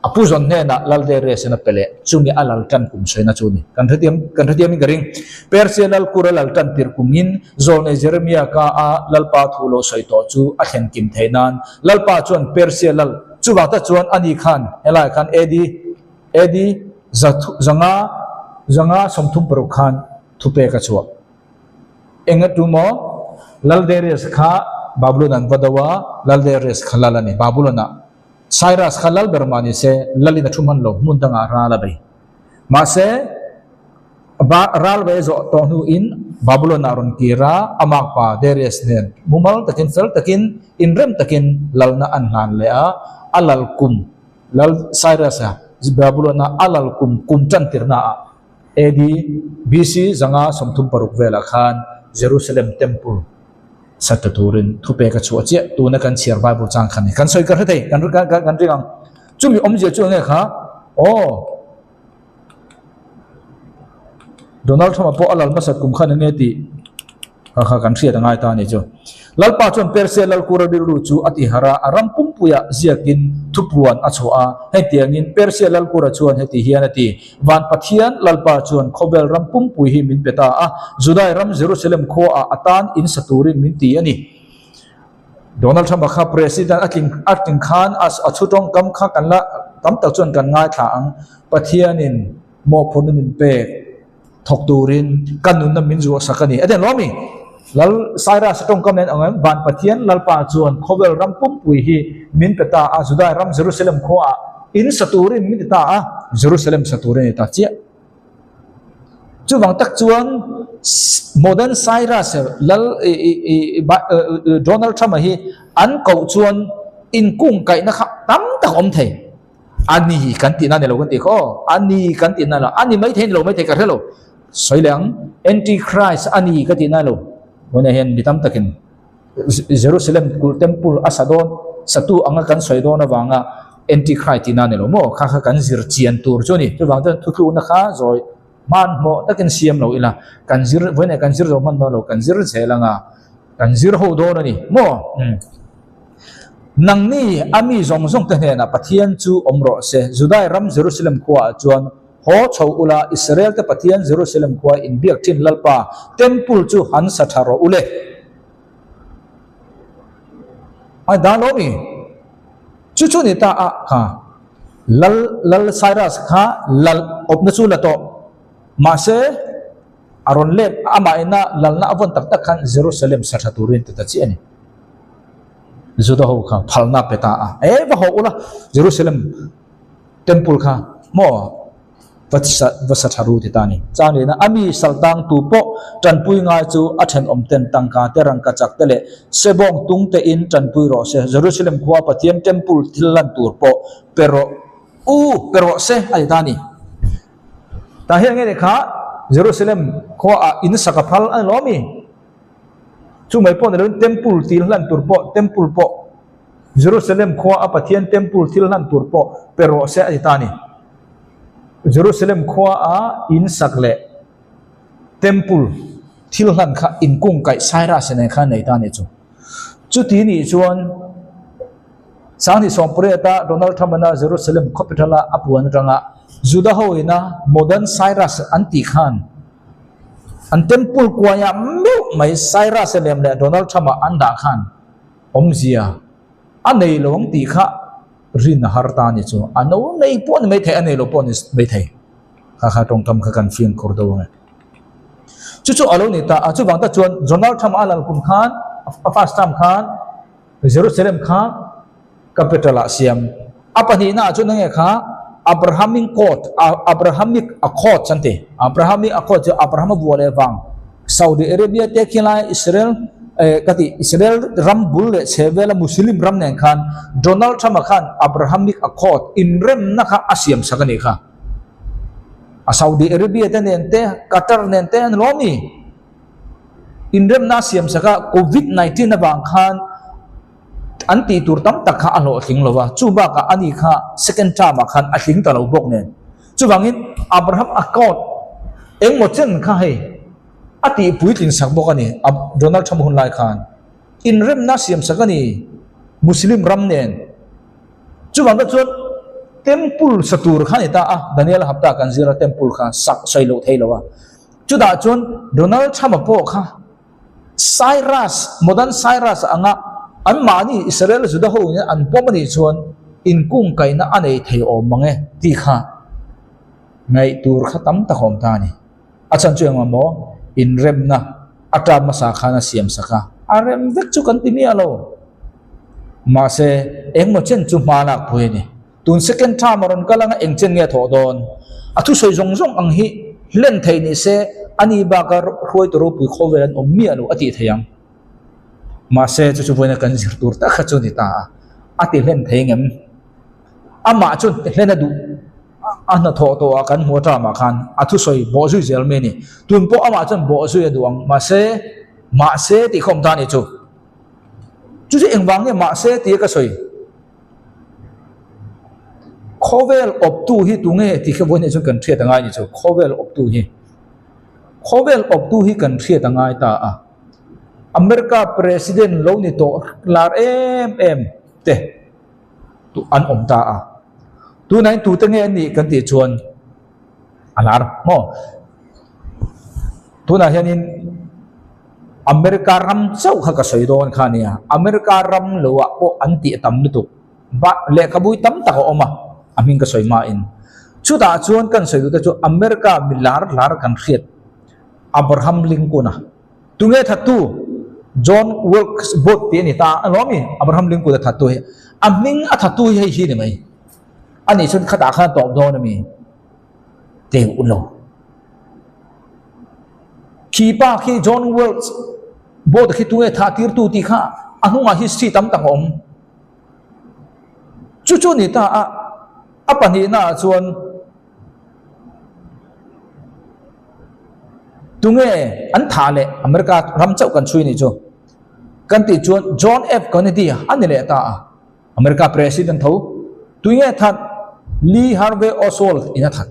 a pu zawn hnenah Lal Darius-in a pe leh. Chumi a lal tan kum sawiina chu a ni. Kan hrethiam kan hrethiamin ka ring. Persia lal Kura lal tan tirh kumin Zawlnei Jeremia ka a Lalpa thu lo sawi tawh chu a thlen kim theih nan Lalpa chuan Persia lal chuvang tak chuan ani khan helaiah khan AD AD 100 136 khan thupek a chhuah. Enga tu maw? Lal Darius kha Babulon an va do a, Lal Darius kha lal a ni. Babulon ah Cyrus kha lal ber mah ni se, lalin a thu hman lo, hmun dangah ral a bei. Mahse, ral ve zawh tawh hnuin Babulon ah rawn kir a, a makpa Darius nen mumal takin fel takin inrem takin lalna an hlan leh a, a lal kum Lal Cyrus-a Babulon-a a lal kum kum tantirnaah AD BC 136 velah khan Jerusalem Temple sa ta turin thupek a chhuah chiah. Tuna kan chhiar Bible chang kha ni. Kan sawi ka hre thei, kan kan ring ang. Chumi awmzia chu enge kha? Aw! Donald Trump-a pawh a lal hmasat kum khan enge tih kha kha kan hriat a ngai ta a nih chu. Lalpa chuan Persia lalkura rilru chu a tihar a, a ram pumpuiah ziakin thupuan a chhuah a. Hetiangin Persia lalkura chuan heti hian a ti, Van Pathian Lalpa chuan khawvel ram pumpui hi min pe ta a, Judai ram Jerusalem khuaah a tan in sa turin min ti a ni. Donald Trump-a kha President a tling a tling khan a a chhu tawngkam kha kan la tam tak chuan kan ngaithla ang. Pathianin mawhphurhna min pek thawk turin ka nunna min zuahsak a ni. A ti ang lawmi? Lal Cyrus a tawngkam nen ang em? Van Pathian Lalpa chuan khawvel ram pumpui hi min pe ta a, Judai ram Jerusalem khuaah in sa turin min ti ta a, Jerusalem sa turin a ni ta chiah. Chuvang tak chuan modern Cyrus lal Donald Trump-a hi an koh chuan inkungkaihna kha tam tak a awm thei. A ni kan tihna a ni lo kan tih kha aw, a ni kan tihna a ni lo, a ni maithei a ni lo maithei ka hre lo. Sawi leh ang, Antichrist a ni ka tihna a ni lo. Tunah hian mi tam takin Jerusalem kulh temple a sa dawn, satu anga kan sawi dawn avanga Antichrist tihna a ni lo maw? Kha kha kan zir chian tur chu a ni. Chuvang chuan thutlukna kha zawi hmanhmawh takin siam lo ila, kan zir, vawiinah kan zir zo hman dawn lo, kan zir zel anga kan zir ho dawn a ni maw? Umm. Nangni a mi zawng zawng te hnenah Pathian chu awm rawh se. Judai ram Jerusalem khuaah chuan haw chho ula, Israel te Pathian Jerusalem khua inbiak thin Lalpa temple chu han sa tha rawh u le. Ai dan lo mi? Chu chu ni ta a kha Lal Lal Cyrus kha lal awpna chu la tawh. Mahse a rawn let amah ina lalna a vawn tak tak khan Jerusalem sa tha turin ti ta chiah a ni. Juda ho kha phalna pe ta a, e va haw ula Jerusalem temple kha maw va sa va sa tha ru ti ta a ni. Chang lehna a mi saltang tu pawh tanpui ngai chu a thenawm ten tangka te rangkachak te leh sebawng tung te in tanpui rawh se. Jerusalem khua Pathian temple thil lan tur pawh pe rawh u pe rawh se a ti ta a ni. Tah hian nge ni kha Jerusalem khua ah in sak a phal a ni lo ami? Chu mai pawh ni loin temple thil hlan tur pawh temple pawh Jerusalem khua a Pathian temple thil hlan tur pawh pe rawh se a ti ta a ni. Jerusalem khua a in sak leh temple thil hlan kha inkungkaih Cyrus nen khan nei ta a ni chu. Chuti nih chuan Sanghnih sawmpariata Donald Trump-ana Jerusalem khawpithala a puan atanga Juda ho ina modern Cyrus an tih khan an temple kuaiah meuh mai Cyrus-a lem leh Donald Trump-a an dah khan awmzia a nei lo ang tih kha rin a har ta a ni chu. A no nei pawh a ni maithei, a nei lo pawh a ni maithei. Kha kha tawngkam kha kan fimkhur deuh ang e. Chu chu a lo ni ta a, chuvang tak chuan Donald Trump-a a lal kum khan, a first term khan, Jerusalem kha capital ah siam. A pahnihna ah chuan enge kha Abrahamic Court, Abrahamic Accords an ti. Abrahamic Accord chu Abraham a vuah leh vang Saudi Arabia te khilai Israel eh ka ti Israel ram bul leh chhe vela Muslim ram nen khan Donald Trump a khan Abrahamic Accord inremna kha a siam sak a nih kha. A Saudi Arabia te nen te Qatar nen te an lawm i. Inremna a siam sak a, Covid 19 avang khan an tih tur tam tak kha a hlawhtling lo va, chu bakah ani kha second term ah khan a tling ta lo bawk nen. Chuvangin Abraham Accord engmaw chen kha hei. A tih puitling sak bawk a ni. Donald Trump hun lai khan inremna siam sak a ni Muslim ram nen. Chuvang te chuan Temple sa tur kha a ni ta a, Daniel hapta kan zir a Temple kha sak sawi loh thei lo a. Chutah chuan Donald Trump-a pawh kha Cyrus, modern Cyrus anga anmahni Israel Juda ho in an pawm a nih chuan inkungkaihna a nei thei awm mang e tih kha ngaih tur kha tam tak a awm ta a ni. A chhan chu engmah maw inremna a ṭap hmasa khan a siam sak a, a rem vek chu kan ti miah lo. Mahse, engmaw chen chu hma lak pui a ni. Tun second term a rawn kal anga eng chen nge a thawh dawn? A thusawi zawng zawng ang hi hlen thei ni se a ni baka hruaitu ropui khawvel an awm miah lo a tih thei ang. Mahse, chu chu vawiina kan zir tur tak kha chu a ni ta a, a ti hlen thei ngem? Amah chuan hlen a duh a hnathawh tawhah kan hmu a term ah khan a thusawi bawhzui zel mai a ni. Tun pawh amah chuan bawhzui a duh ang, mahse, mahse tih kha awm ta a ni chu. Chu chu engvang nge mahse tia ka sawi? Khawvel awptu hi tunge tih kha vawiin chuan kan hriat a ngai ni chu. Khawvel awptu hi. Khawvel awptu hi kan hriat a ngai ta a. America President lo ni tawh lar em em te an awm ta a. Tunah hian tute nge an nih kan tih chuan a lar maw? Tunah hianin America ram chauh kha ka sawi dawn kha nia, America ram lo ah pawh an tih a tam lutuk, lehkhabu hi tam tak a awm a, a hming ka sawi hmain. Chutah chuan kan sawi duh te chu America mi lar lar kan hriat Abraham Lincoln-a, tunge thattu John Wilkes Booth tih a ni ta a lawm i, Abraham Lincoln-a thattu hi, a hming a thattu hi hei hi ni mai, ani chuan khatah khan a tawp dawn a mi teuh lo. Khi pa khi John Wilkes Booth khi tunge thah tirtu tih kha a hnungah history tam tak a awm. Chu chu ni ta a, a pahnihna ah chuan tunge an thah leh America ram chauh kan chhui ni chu kan tih chuan John F Kennedy a ni leh ta a, America President tho tunge that Lee Harvey Oswald in a that.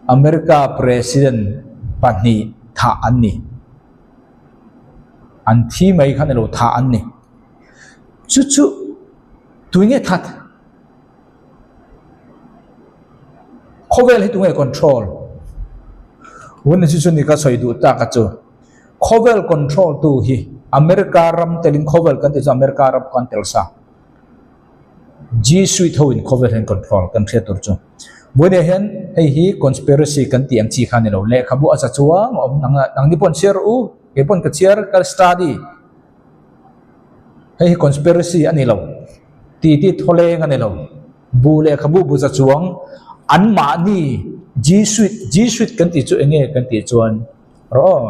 America President pahnih thah an ni. An thi mai kha ni lo thah an ni. Chu chu tui nge that? Khawvel hi tunge control? Hun chu chu ni ka sawi duh tak a chu. Khawvel control tu hi America ram telin khawvel kan tih chu America ram kan tel sa. G suite ho in khawvel hian control kan hriat tur chu. Buaina hian hei hi conspiracy kan tih ang chi kha a ni lo. Lehkhabu a za chuang a awm nang nangni pawh an chhiar rawh u, kei pawh ka chhiar ka study. Hei hi conspiracy a ni lo. Titi thawleng a ni lo. Bu lehkhabu bu za chuang anmahni G suite G suite kan tih chu eng nge kan tih chuan Rawh aw.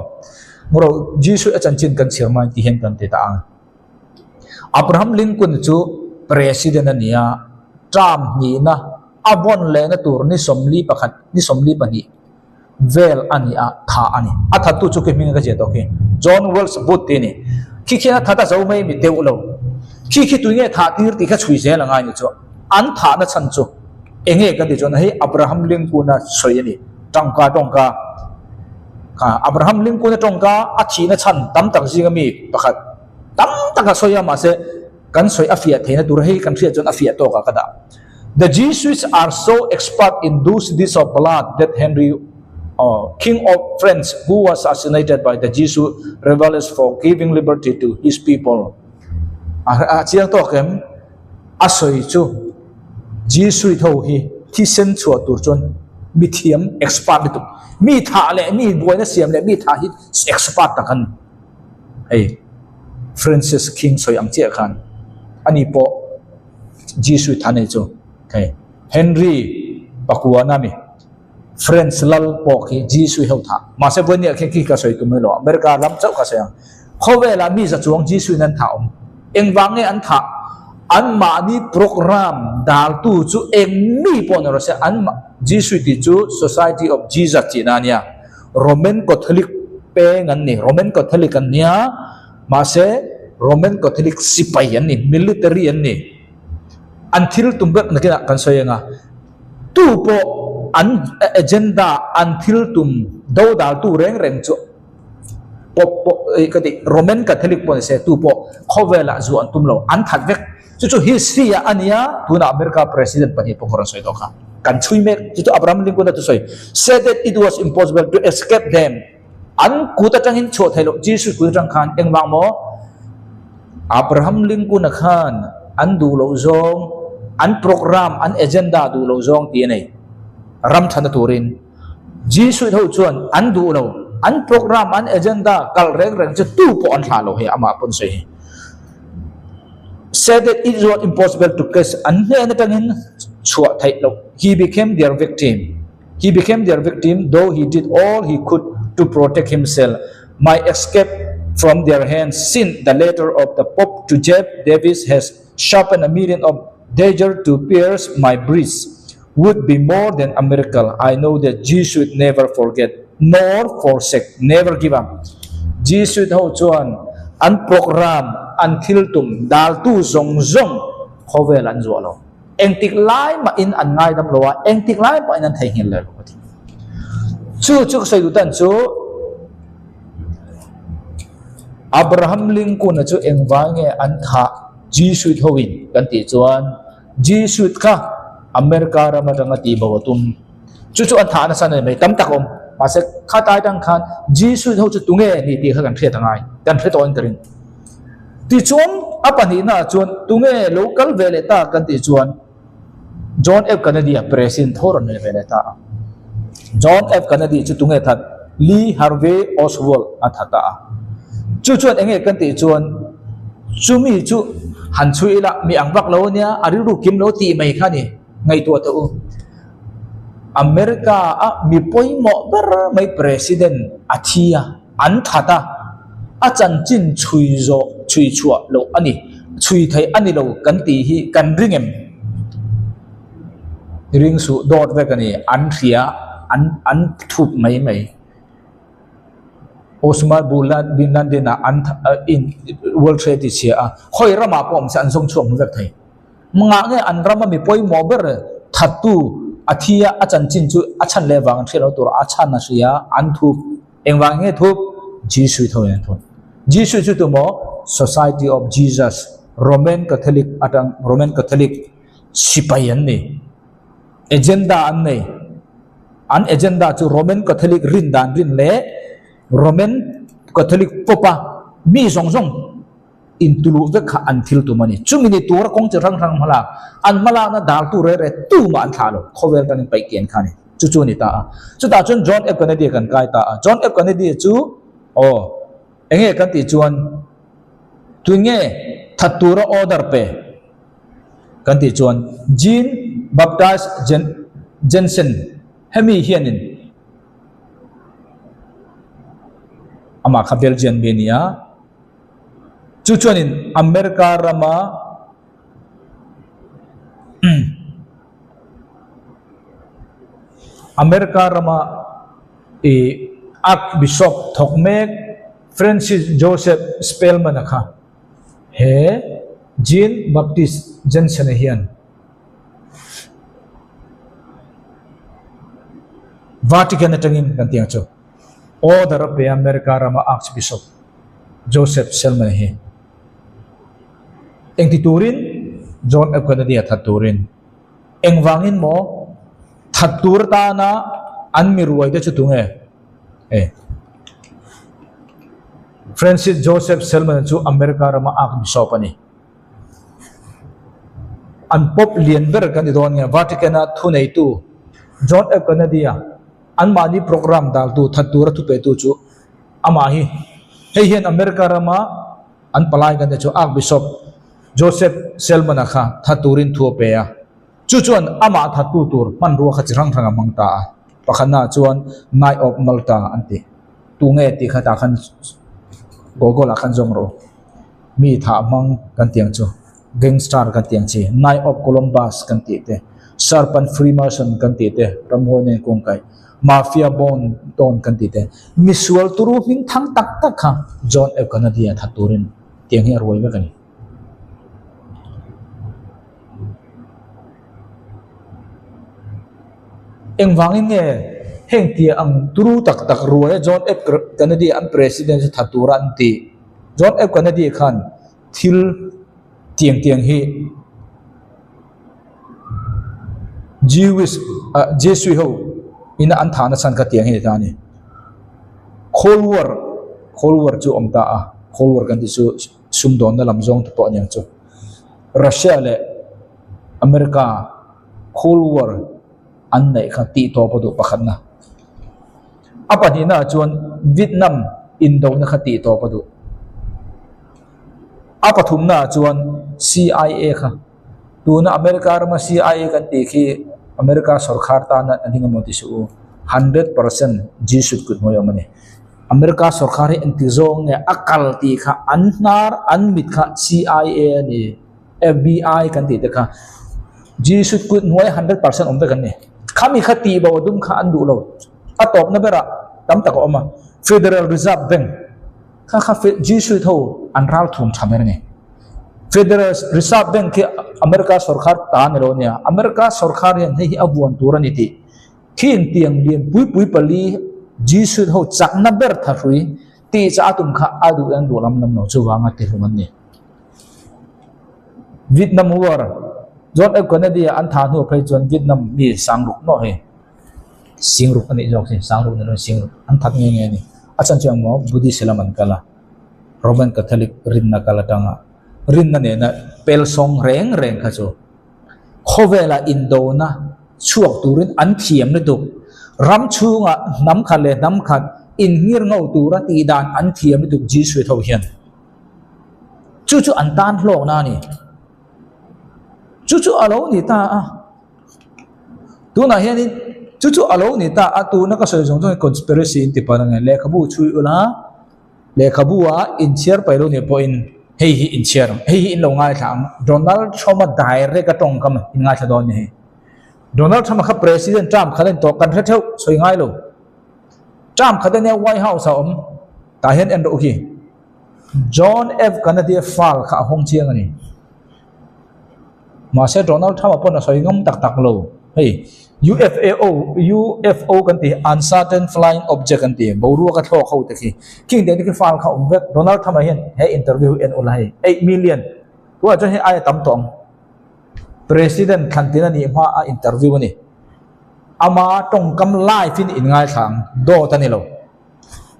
Ngawrh Jesuh a chanchin kan chhiar mai ti hian kan ti ta a. Abraham Lincoln chu President a ni a, term hnihna a vawn lehna tur ni 41, ni 42 vel a ni a, tha a ni. A thattu chu khi hming ka ziah tawh khi, John Wilkes Booth tih a ni. Khi khian a that a zo mai mi deuh lo. Khi khi tui nge thah tir tih kha chhui zel a ngai ni chu. An thahna chhan chu eng nge kan tih chuan hei Abraham Lincoln-a sawi a ni. Tangka tawngka kha Abraham Lincoln-a tawngka a thihna chhan tam tak zinga mi pakhat tam tak a sawi a mahse kan sawi a fiah theihna tur hei kan hriat chuan a fiah tawkah ka dah. The Jesuits are so expert in those deeds of blood that Henry King of France who was assassinated by the Jesuit rebels for giving liberty to his people. A chiang tawk em? A sawi chu Jesuit ho hi thisen chhuah tur chuan mi thiam expert lutuk, mi thah leh mi buaina siam leh mi thah hi expert tak an ni. Hei Francis King sawi ang chiah khan ani pawh Jesuit tha nei chu hei Henry Pakuana mi French lal pawh khi Jesuit ho thah. Mahse vawinia khi khi ka sawi tum mai lo, America lam chauh ka sawi ang. Khawvelah mi za chuang Jesuit an thah awm. Engvang nge an thah? Anmahni program daltu chu eng mi pawh ni rawh se, an Jesuit tih chu Society of Jesus tihna a nia. Roman Catholic peng an ni, Roman Catholic an nia, mahse Roman Catholic sipai an ni, military an ni. An thil tum ber nakinah kan sawi ang a, tu pawh an agenda, an thil tum dodaltu reng reng chu Pope pawh eh ka tih Roman Catholic pawh ni se tu pawh khawvelah zu an tum lo, an that vek. Chu chu history ah a nia, tunah America President pahnih pawh ka rawn sawi tawh kha. Kan chhui mek, chu chu Abraham Lincoln a thusawi, said that it was impossible to escape them. An kut atangin chhuah theih loh, Jesus kut atang khan engvang maw? Abraham Lincoln a khan an duh loh zawng, an program, an agenda duh loh zawng tih a nei. Ram thana turin Jesus ho chuan an duh lo, an program, an agenda kal reng reng chu tu pawh an thlah lo hei amah pawn sawi hi. Said that it was impossible to catch an hnen atangin chhuah theih loh. He became their victim. He became their victim though he did all he could to protect himself might escape from their hands since the letter of the Pope to Jeff Davis has sharpened a million of dagger to pierce my breast would be more than a miracle. I know that Jesus would never forget nor forsake, never give up. Jesus ho chuan an program, an thil tum daltu zawng zawng khawvel an zuah lo. Engtik lai mahin an ngaidam lo a, engtik lai mahin an theihnghilh leh lo a ti. Chu chu ka sawi duh tan chu Abraham Lincoln-a chu engvai nge an thah Jesuit hoin kan tih chuan Jesuit kha America ram atanga tihbo a tum. Chu chu an thah nasa a ni mai, tam tak a awm. Mahse khatlai atang khan Jesuit ho chu tunge ni tih kha kan hriat a ngai, kan hre tawhin ka ring. Tichuan, a pahnihnaah chuan tunge lo kal ve leh ta kan tih chuan John F. Kennedy-a President tho rawn nei ve leh ta a. John F. Kennedy chu tunge that? Lee Harvey Oswald a tha ta a. Chu chuan enge kan tih chuan chumi chu han chhui ila mi ang vak lo ania, a rilru kim lo tih mai kha ni ngaihtuah teh u. America-a mi pawimawh ber mai President a thi a. An that a, a chanchin chhui zawh chhui chhuah loh a ni, chhui theih a ni lo kan tih hi kan ring em? Ring suh dawt vek a ni, an hria, an an thup mai mai. Osama bin Laden ah an in World Trade ti chhia a, khawi ramah pawh awm se an zawng chhuak hmu vek thei. Mangah nge an rama mi pawimawh ber thattu a thi a, a chanchin chu a chhan leh vang an hriat loh tur a chhan a hria, an thup. Engvang nge thup? Jesuit ho in an thup. Jesuit chu tumaw? Society of Jesus, Roman Catholic atang Roman Catholic sipai an ni. Agenda an nei. An agenda chu Roman Catholic rin dan rin leh Roman Catholic pawpa mi zawng zawng intuluh vek kha an thil tum a ni. Chumi ni tura kawng chi hrang hrang hmalak, an hmalakna daltu re re tumah an thlah lo, khawvel tan in paih kian kha a ni. Chu chu a ni ta a. Chutah chuan John F. Kennedy kan kai ta a. John F. Kennedy chu aw eng nge kan tih chuan tun nge that tura order pe kan tih chuan Jean Baptiste Jensen hemi hianin amah kha Belgian mi a ni a. Chu chuanin America rama America rama ih Archbishop thawk mek Francis Joseph Spellman-a kha he Jean Baptiste Jensen-a hian Vatican atangin kan tih ang chu order a pe a America rama Archbishop Joseph Selman hi engti turin John F Kennedy a that turin engvangin maw that tur atana an mi ruai te chu tunge e Francis Joseph Selman chu America rama Archbishop a ni an Pope lian ber kan ti dawn nge Vatican a thuneitu John F Kennedy a anmahni program daltu that tura thupetu chu Amah hi hei hian America rama an palai kan te chu Archbishop Joseph Selman-a kha tha turin thu a pe a. Chu chuan amah thattu tur hmanrua kha chi hrang hrang a hmang ta a. Pakhatnaah chuan Knight of Malta an ti. Tunge tih kha tah khan Google ah khan zawng rawh u. Mi thah hmang kan tih ang chu Gangster kan tih ang chi Knight of Columbus kan tih te Serpent Freemason kan tih te ramhuai nen kungkaih Mafia Bond tawn kan tih te misual turu hming thang tak tak kha John F Kennedy a that turin tiang hi a ruai vek a ni. Engvangin nge heng tia ang turu tak tak ruaia John F Kennedy an President chu that tura an tih? John F Kennedy khan thil tiang tiang hi Jewish ah Jesuit ho ina an thahna chhan kha tiang hi a ni ta a ni. Cold War, Cold War chu awm ta a, Cold War kan tih chu sumdawnna lam zawng te pawh a niang chu. Russia leh America Cold War an neih kha tih tawp a duh pakhatna. A pahnihna ah chuan Vietnam indona kha tih tawp a duh. A pathumna ah chuan CIA kha tuna America rama CIA kan tih khi America sawrkhar tana a ding emaw ti suh u 100% Jesuit kut hnuai awm a ni. America sawrkhar hi engti zawng nge a kal tih kha an hnar an mit kha CIA a ni. FBI kan tih te kha Jesuit kut hnuai 100% awm vek an ni. Khami kha tih bo a dum kha an duh lo. A tawpna berah tam tak a awm a. Federal Reserve Bank kha kha Jesuit ho an ral thum tha ber a ni. Federal Reserve Bank khi America sawrkhar ta a ni lo a nia. America sawrkhar hian hei hi a vuan tur a ni tih khi intiang lian pui pui pali Jesuit ho chakna ber thahrui tih chah a tum kha a duh an duh lam lam lo chuvanga ti hlum an ni. Vietnam War, John F Kennedy a an thah hnu phei chuan Vietnam mi sangruk maw hei singruk a nih zawk hi sangruk ni loin singruk an that nghe nghe a ni. A chhan chu engmaw Buddhist lam an kal a, Roman Catholic rinna kal atanga rinna nena pelsawng reng reng kha chu khawvela indona chhuak turin an thiam lutuk. Ram chhungah hnam khat leh hnam khat inngir ngo tura tihdan an thiam lutuk Jesuit ho hian. Chu chu an tan hlawkna a ni. Chu chu a lo ni ta a. Tunah hianin chu chu a lo ni ta a tuna ka sawi zawng zawng hi conspiracy in ti palh ang e. Lehkhabu chhui ula, lehkhabu ah inchhiar paih lo nih pawhin hei hi inchhiar ang, hei hi in lo ngaithla ang. Donald Trump-a direct a tawngkam in ngaithla dawn ni hei. Donald Trump-a kha President term khat a ni tawh, kan hre theuh, sawi ngai lo. Term khat a nia White House ah a awm, tah hian en rawh u khi. John F Kennedy-a file kha a hawng chiang a ni. Mahse Donald Trump-a pawn a sawi ngam tak tak lo. Hei UFAO, UFO kan tih hi Uncertain Flying Object an ti, boruak a thlawk ho te khi. Khing te khi file kha awm vek. Donald Trump-a hian he interview hi en ula hei 8 million tunah chuan hei aia tam tawh ang. President thlan tin a nih hma a interview a ni. Ama tawngkam live in inngaithla ang, dawt a ni lo.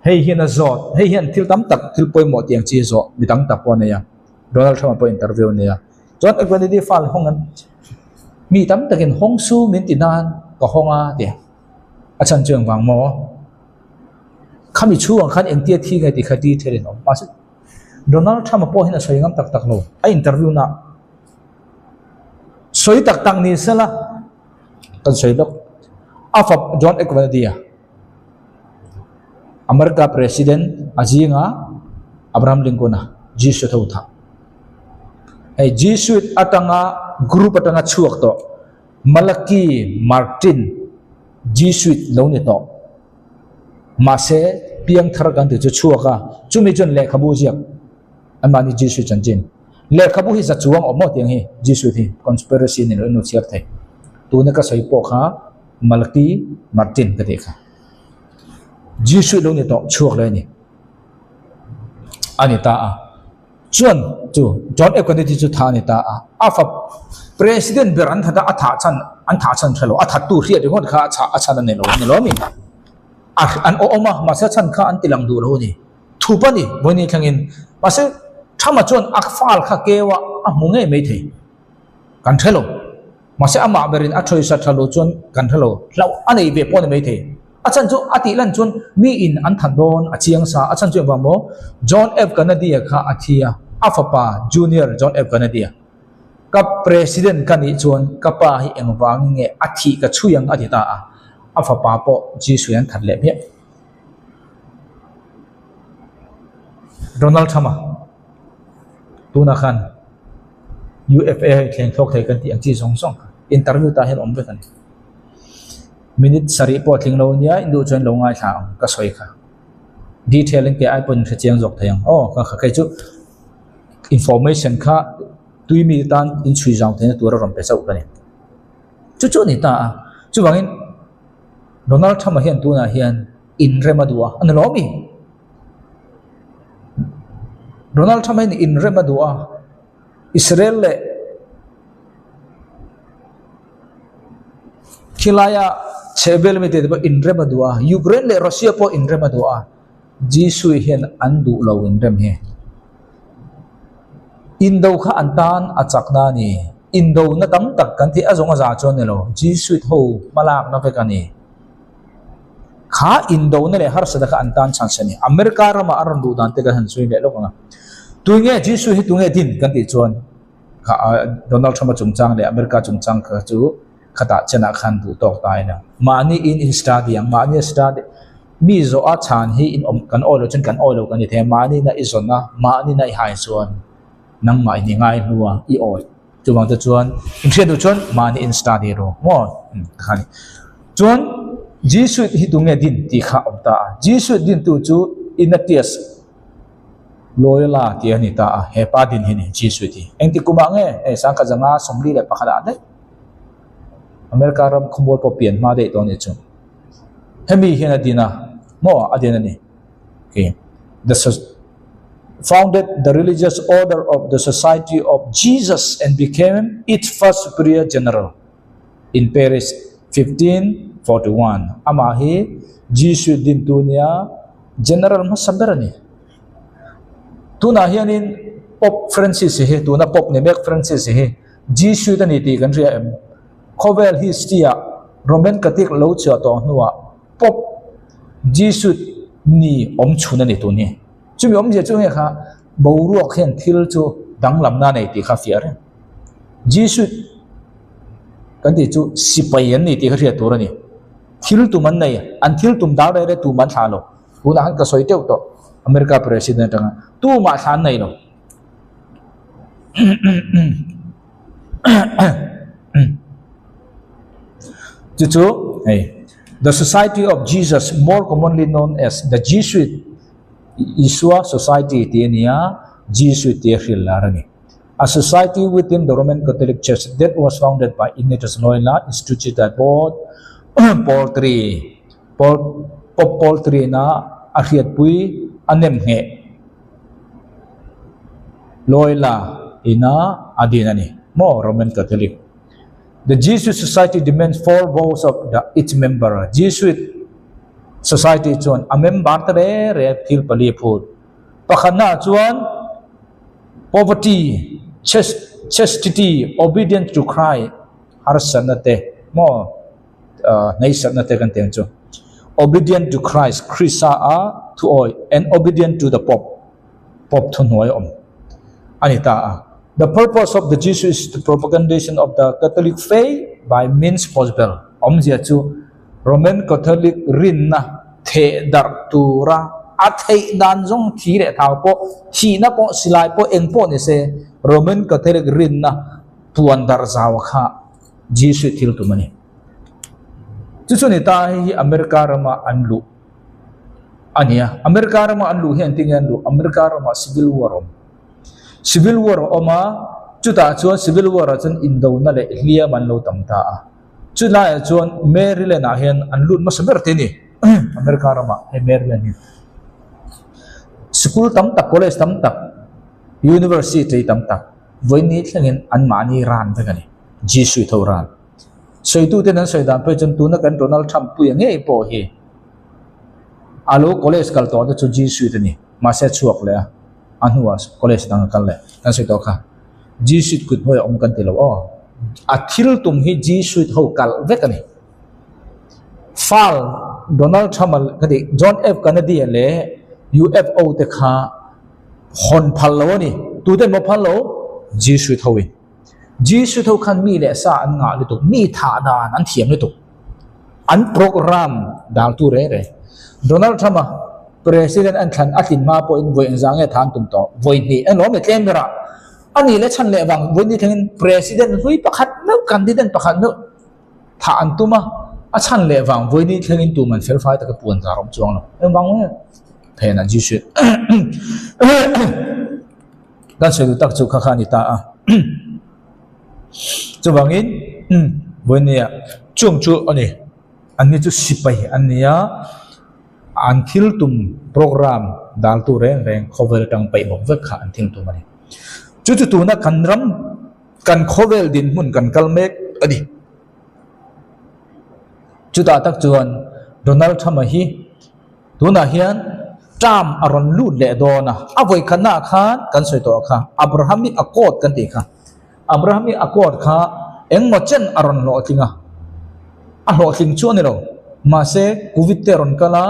Hei hian a zawt, hei hian thil tam tak thil pawimawh tih ang chi a zawh mi dang tak pawh a nei a, Donald Trump-a pawh interview a nei a. Chuan Equality Fund hawng an mi tam takin hawng su min ti nan ka hawng a ti a, a chhan chu engvang maw? Khami chhungah khan engtia thi nge tih kha detail in a awm. Mahse Donald Trump-a pawh hian a sawi ngam tak tak lo, a interview na sawi tak tak ni sela kan sawi lawk. A fap John Equality-a. America President a zinga Abraham Lincoln-a Jesuit ho thah. Hei Jesuit atanga group atanga chhuak tawh Malachi Martin Jesuit lo ni tawh. Mahse piangthar kan tih chu chhuak a, chumi chuan lehkhabu ziak anmahni Jesuit chanchin. Lehkhabu hi za chuang awm maw tiang hi Jesuit hi conspiracy ni loin lo chhiar thei. Tuna ka sawi pawh kha Malki Martin ka tih kha. Jesuit lo ni tawh chhuak leh a ni. A ni ta a. Chuan chu John F Kennedy chu tha a ni ta a. A fa President ber an that a, a thah chhan an thah chhan hre lo. A thattu hriat ringawt kha a chhah a chhan a ni lo a ni lo mi. A an awm a, mahse a chhan kha an ti lang duh lo a ni. Thup a ni vawiin thlengin. Mahse Trump-a chuan a fal kha keu a, a hmu ngei mai thei. Kan hre lo. Mahse amah berin a thawisa tha lo chuan kan hre lo. Hlauh a nei ve pawh a ni maithei. A chhan chu a tih lan chuan mi in an that dawn a chiang sa. A chhan chu engvang maw? John F Kennedy-a kha a thi a, a fapa Junior John F Kennedy-a. Ka President ka nih chuan ka pa hi engvangin nge a thih ka chhui ang a ti ta a. A fapa pawh Jesuin an that leh hmiah. Donald Trump-a tunah khan UFA hei thleng thlawk thei kan tih ang chi zawng zawng kha interview tah hian awm vek a ni. Minute sarih pawh a tling lo nia induh chuan lo ngaithla ang ka sawi kha. Detail in kei ai pawhin hre chiang zawk thei ang aw ka kha kei chu information kha tui mi tan inchhui zau theihna tur a rawn pe chauh ka ni. Chu chu a ni ta a chuvangin. Donald Trump-a hian tunah hian inrem a duh a, a ni lawm i? Donald Trump-a hian inrem a duh a, Israel leh khilaia chhehvel mite te pawh inrem a duh a, Ukraine leh Russia pawh inrem a duh a, Jisui hian an duh lo inrem hi. Indo kha an tan a chakna a ni. Indona tam tak kan tih a zawng a za chuan ni lo, Jesuit ho hmalakna vek a ni. Kha indona leh harsatna kha an tan chhan se a ni. America ramah an rawn duh dan te kan han sawi leh lawk ang a. Tunge Jesuit hi tunge din kan tih chuan kha Donald Trump-a chungchang leh America chungchang kha chu khatah chenah khan duh tawk ta a ni. Mahni in in study ang, mahni a study mi zawh a chhan hi in awm kan awi loh chuan kan awi lo kan ni thei a, mahni na i zawn a, mahni na i hai chuan nangmah in i ngai hnu a, i awi. Chuvang te chuan in hriat duh chuan mahni in study ru maw kha ni. Chuan Jesuit hi tunge din tih kha a awm ta a, Jesuit dintu chu Ignatius Loyola tih a ni ta a, he pa din hi ni Jesuit hi. Engti kumah nge hei 1941 ah daih America ram khawmual pawh pian hma daih tawh a nih chu. Hemi hian a din a, maw a din a ni. Okay. The founded the religious order of the Society of Jesus and became its first superior general in Paris 1541. Amah hi Jesuit dintu nia general hmasa ber a ni. Tunah hianin Pope Francis hi, tuna Pope ni mek Francis hi Jesuit a ni tih kan hria em? Khawvel history-ah Roman Catholic lo chhuah tawh hnuah Pope Jesuit ni awm chhun a ni tun hi. Chumi awmzia chu nge kha boruak hian thil chu danglamna a nei tih kha a fiah reng. Jesuit kan tih chu sipai an ni tih kha hriat tur a ni. Thil tum an nei, an thil tum dal reh reh tum an thlah lo. Tunah khan ka sawi teuh tawh America President atanga tumah thlah an nei lo. Chu chu hei The Society of Jesus more commonly known as the Jesuit Isua Society tih a ni a, Jesuit tih a hrilh lar a ni. A society within the Roman Catholic Church that was founded by Ignatius Loyola instituted both Paul ii Paul Pope Paul ii na a hriatpui a nem ngheh Loyola ina a din a ni maw Roman Catholic. The Jesuit Society demands four vows of the its member. Jesuit Society chuan a member te reng reng thil pali a phut. Pakhatnaah chuan poverty, chastity, obedience to Christ, harsatna te maw hneisatna te kan tih ang chu. Obedient to Christ, Krista a thuawi and obedient to the Pope. Pope thuhnuai awm a ni ta a. The purpose of the Jesuit is to propagandation of the Catholic faith by means possible. Awmzia chu Roman Catholic rinna theh darh tura a theih dan zawng thi leh thau pawh, thihna pawh, silai pawh eng pawh ni se Roman Catholic rinna puan darh zau kha Jesuit thil tum a ni. Chu chu ni ta hei hi America rama an luh. A nia, America rama an luh hian tinge an luh? America ramah civil war a awm. Civil war a awm a, chutah chuan civil war ah chuan indona leh hliam an lo tam ta a. Chulaiah chuan Maryland ah hian an lut hmasa ber te a ni, America ramah hei Maryland hi. Sikul tam tak, college tam tak, university tam tak vawiin thlengin anmahni ran vek a ni, Jesuit ho ran. Sawituten an sawi dan phei chuan tuna kan Donald Trump puia ngei pawh hi a lo college kal tawh te chu Jesuit a ni. Mahse a chhuak leh a, a hnuah college dang a kal leh. Kan sawi tawh kha Jesuit kut hnuai a awm kan ti lo aw. A thil tum hi Jesuit ho kalh vek a ni. Fal Donald Trump a ka ti John F Kennedy a leh UFO te kha hawn phal lo a ni. Tute maw phal lo? Jesuit ho in. Jesuit ho khan mi leh sa an ngah lutuk, mi thah dan an thiam lutuk. An program daltu reng reng. Donald Trump a President an thlan a tlin hma pawhin vawi engzah nge tha an tum tawh? Vawi hnih a lawm e tlem ber a. A nih leh chhan leh vang vawi ni thlengin President hlui pakhat meuh, candidate pakhat meuh thah an tum a, a chhan leh vang vawi ni thlengin tum an felfai taka puan zar awm chuang lo. Engvang nge? Phenah Jesuit. Kan sawi duh tak chu kha kha a ni ta a. Chuvangin vawinia chung chu a ni. Anni chu sipai an ni a, an thil tum program daltu reng reng khawvel atang paih bawk vek kha an thil tum a ni. Chu chu tuna kan ram, kan khawvel dinhmun kan kal mek a ni. Chutah tak chuan Donald Trump-a hi tunah hian term a rawn lut leh dawn a, a vawikhatnaah khan kan sawi tawh kha Abrahamic Accord kan tih kha. Abrahamic Accord kha engmaw chen a rawn hlawhtling a, a hlawhtling chu a ni lo. Mahse, Covid te a rawn kal a,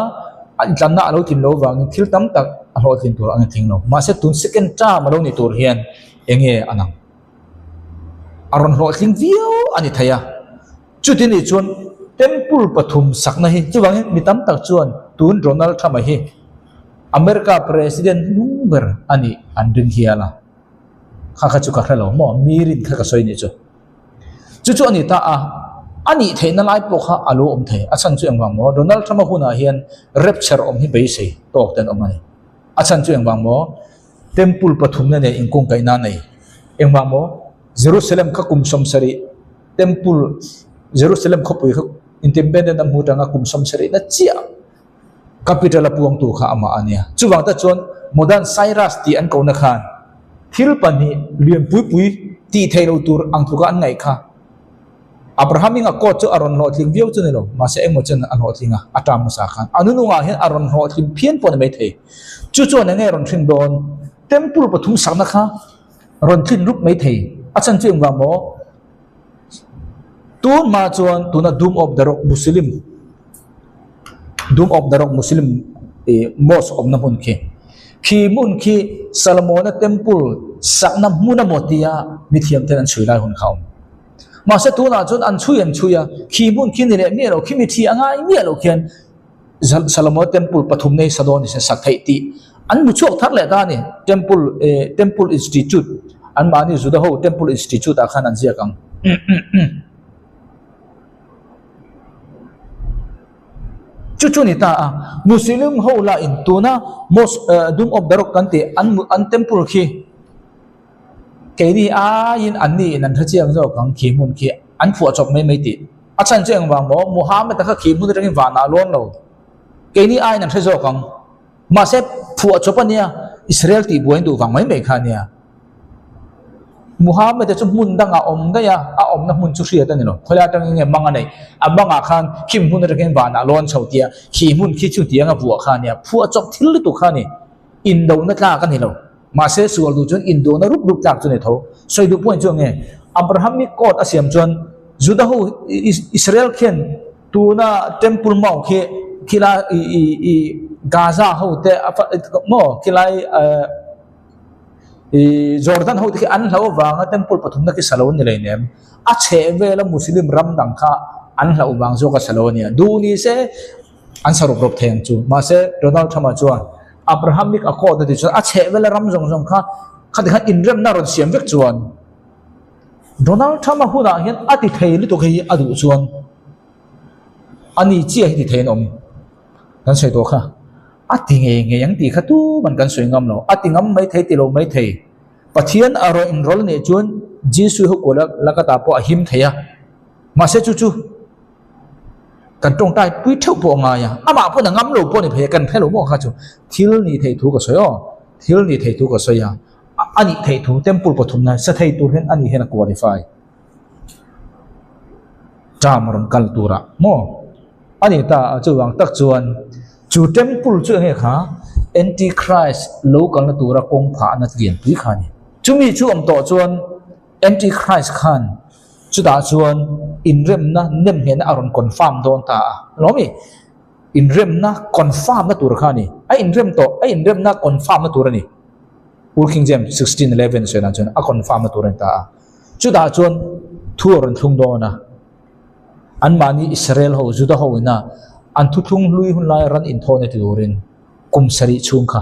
a intlanna a lo tlin lo vangin thil tam tak a hlawhtlin tur a ni tling lo. Mahse, tun second term a lo ni tur hian eng nge a nang? A rawn hlawhtling viau a ni thei a. Chuti nih chuan Temple pathum sakna hi chuvangin mi tam tak chuan tun Donald Trump-a hi America President hnung ber a nih an ring hial a. Kha kha chu ka hre lo maw? Mi rin kha ka sawi nih chu. Chu chu a ni ta a, a nih theihna lai pawh kha a lo awm thei. A chhan chu engvang maw? Donald Trump-a hunah hian rapture awm hi beisei tawk te an awm a ni. A chhan chu engvang maw? Temple pathumna nen inkungkaihna a nei. Engvang maw? Jerusalem kha kum 70 Temple, Jerusalem khawpui kha independent a hmu tanga kum 70 na chiah capital a puangtu kha amah a nia. Chuvang te chuan Modern Cyrus tih an kohna khan thil pahnih lian pui pui tih theih loh tur ang tluka an ngaih kha Abraham inga court chu a rawn hlawhtling viau chu ni lo, mahse engmaw chuan a hlawhtling a, a term hmasa khan. A nunungah hian a rawn hlawhtling phian pawh a ni maithei. Chu chuan enge rawn hrin dawn? Temple pathum sakna kha rawn tlin rup maithei. A chhan chu engvang maw? Tun hma chuan tuna Doom of the Rock Muslim Doom of the Rock Muslim ih mosque awmna hmun khi khi hmun khi Salomona temple sakna hmun emaw tia mithiam ten an chhui lai hun kha a awm. Mahse tunah chuan an chhui an chhui a, khi hmun khi ni leh miah lo, khi mithi a ngai miah lo khian Salomona temple pathum nei sa dawn ni se sak theih tih an hmu chhuak thar leh ta a ni. Temple eh Temple Institute anmahni Juda ho Temple Institute ah khan an ziak ang. Chu chu ni ta a, Muslim ho lah in tuna Mosque eh Doom of the Rock kan tih an an temple khi keini aiin anni in an hrechiang zawk ang khi hmun khi an phuah chawp mai mai tih. A chhan chu engvang maw Muhammad-a kha khi hmun atangin vanah a lawn lo. Keini aiin an hre zawk ang. Mahse, phuah chawp a nia, Israel tih buai duh vang mai mai kha a nia. Muhammad-a chu hmun dangah awm daih a, a awmna hmun chu hriat a ni lo. Khawilai atangin nge mang a neih? A mangah khan khim hmun atangin vanah lawn chho tia, khi hmun khi chu tiang a vuah kha a nia. Phuah chawp thil lutuk kha a ni. Indona tlak a ni lo. Mahse, sual duh chuan indona rup rup tlak chu a ni tho. Sawi duh pawhin chu nge? Abrahamic Court a siam chuan Juda ho Israel khian Tuna Temple Mount khi khilai i i i Gaza ho te maw khilai i Jordan ho te khi an hlauh avanga Temple pathumna khi sa lo an ni lei nem. A chheh vela Muslim ram dang kha an hlauh vang zawk a sa lo a nia. Duh ni se an sa rawp rawp thei ang chu. Mahse Donald Trump-a chuan Abrahamic Accord a tih chuan a chheh vela ram zawng zawng kha khati khan inremna a rawn siam vek chuan Donald Trump-a hunah hian a ti thei lutuk hei hi a duh chuan a ni chiah hi ti thei an awm. Kan sawi tawh kha, a ti ngei ngei ang tih kha tuman kan sawi ngam lo. A ti ngam mai thei ti lo mai thei. Pathian a rawn inrawlh nih chuan Jesu ho kual lakata pawh a him thei a. Mahse chu chu kan tawngtai pui theuh pawh a ngai a. Amah pawn a ngam lo pawh a ni phei a, kan hre lo maw kha chu. Thil nih theih thu ka sawi aw, thil nih theih thu ka sawi a. A nih theih thu temple pathumna sa thei tur hian a nih hian a qualify term a rawn kal turah maw a ni ta a chuvang tak chuan chu temple chu enge kha anti-christ lo kalna tura kawng phahna lianpui kha a ni chumi chu awm tawh chuan anti-christ khan chutah chuan inremna nemnghehna a rawn confirm dawn ta a lawm i. Inremna confirm na tur kha a ni. A inrem tawh, a inremna confirm na tur a ni. Old King James 16:11 sawi dan chuan a confirm na tur a ni ta a. Chutah chuan thu a rawn thlung dawn a. Anmahni Israel ho, Juda ho ina an thuthlung hlui hun laia ran inthawn e ti turin kum sarih chhung kha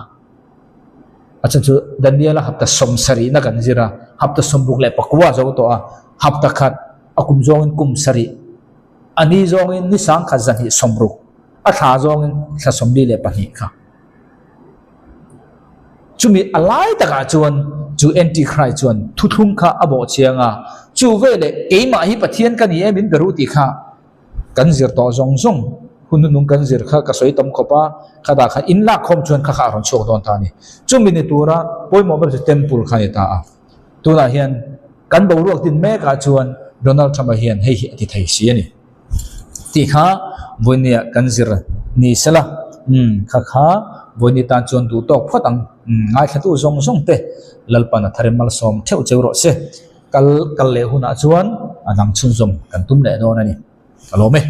a chhan chu Daniela hapta 70 na kan zir a, hapta 64 zo tawh a, hapta khat a kum zawngin kum sarih A ni zawngin ni sangkhat zahnih 60, a thla zawngin thla 42 kha. Chumi a lai takah chuan chu Antichrist chuan thuthlung kha a bawh chiang a, chu veleh keimah hi Pathian ka ni e min be ru tih kha. Kan zir tawh zawng zawng hun hnuhnung kan zir kha ka sawi tam khawp a, khatah khan in lak khawm chuan kha kha a rawn chhuak dawn ta a ni. Chumi ni tura pawimawh ber chu temple kha a ni ta a. Tunah hian kan boruak din mekah chuan Donald Trump-a hian hei hi a ti thei si a ni. Tih kha vawinia kan zir ni sela, umm kha kha vawini tan chuan duh tawk phawt ang. Umm ngaithlatu zawng zawng te Lalpan a tharim malsawm theuh cheu rawh se. Kal kal leh hunah chuan a dang chhunzawm kan tum leh dawn a ni. Ka lawm e.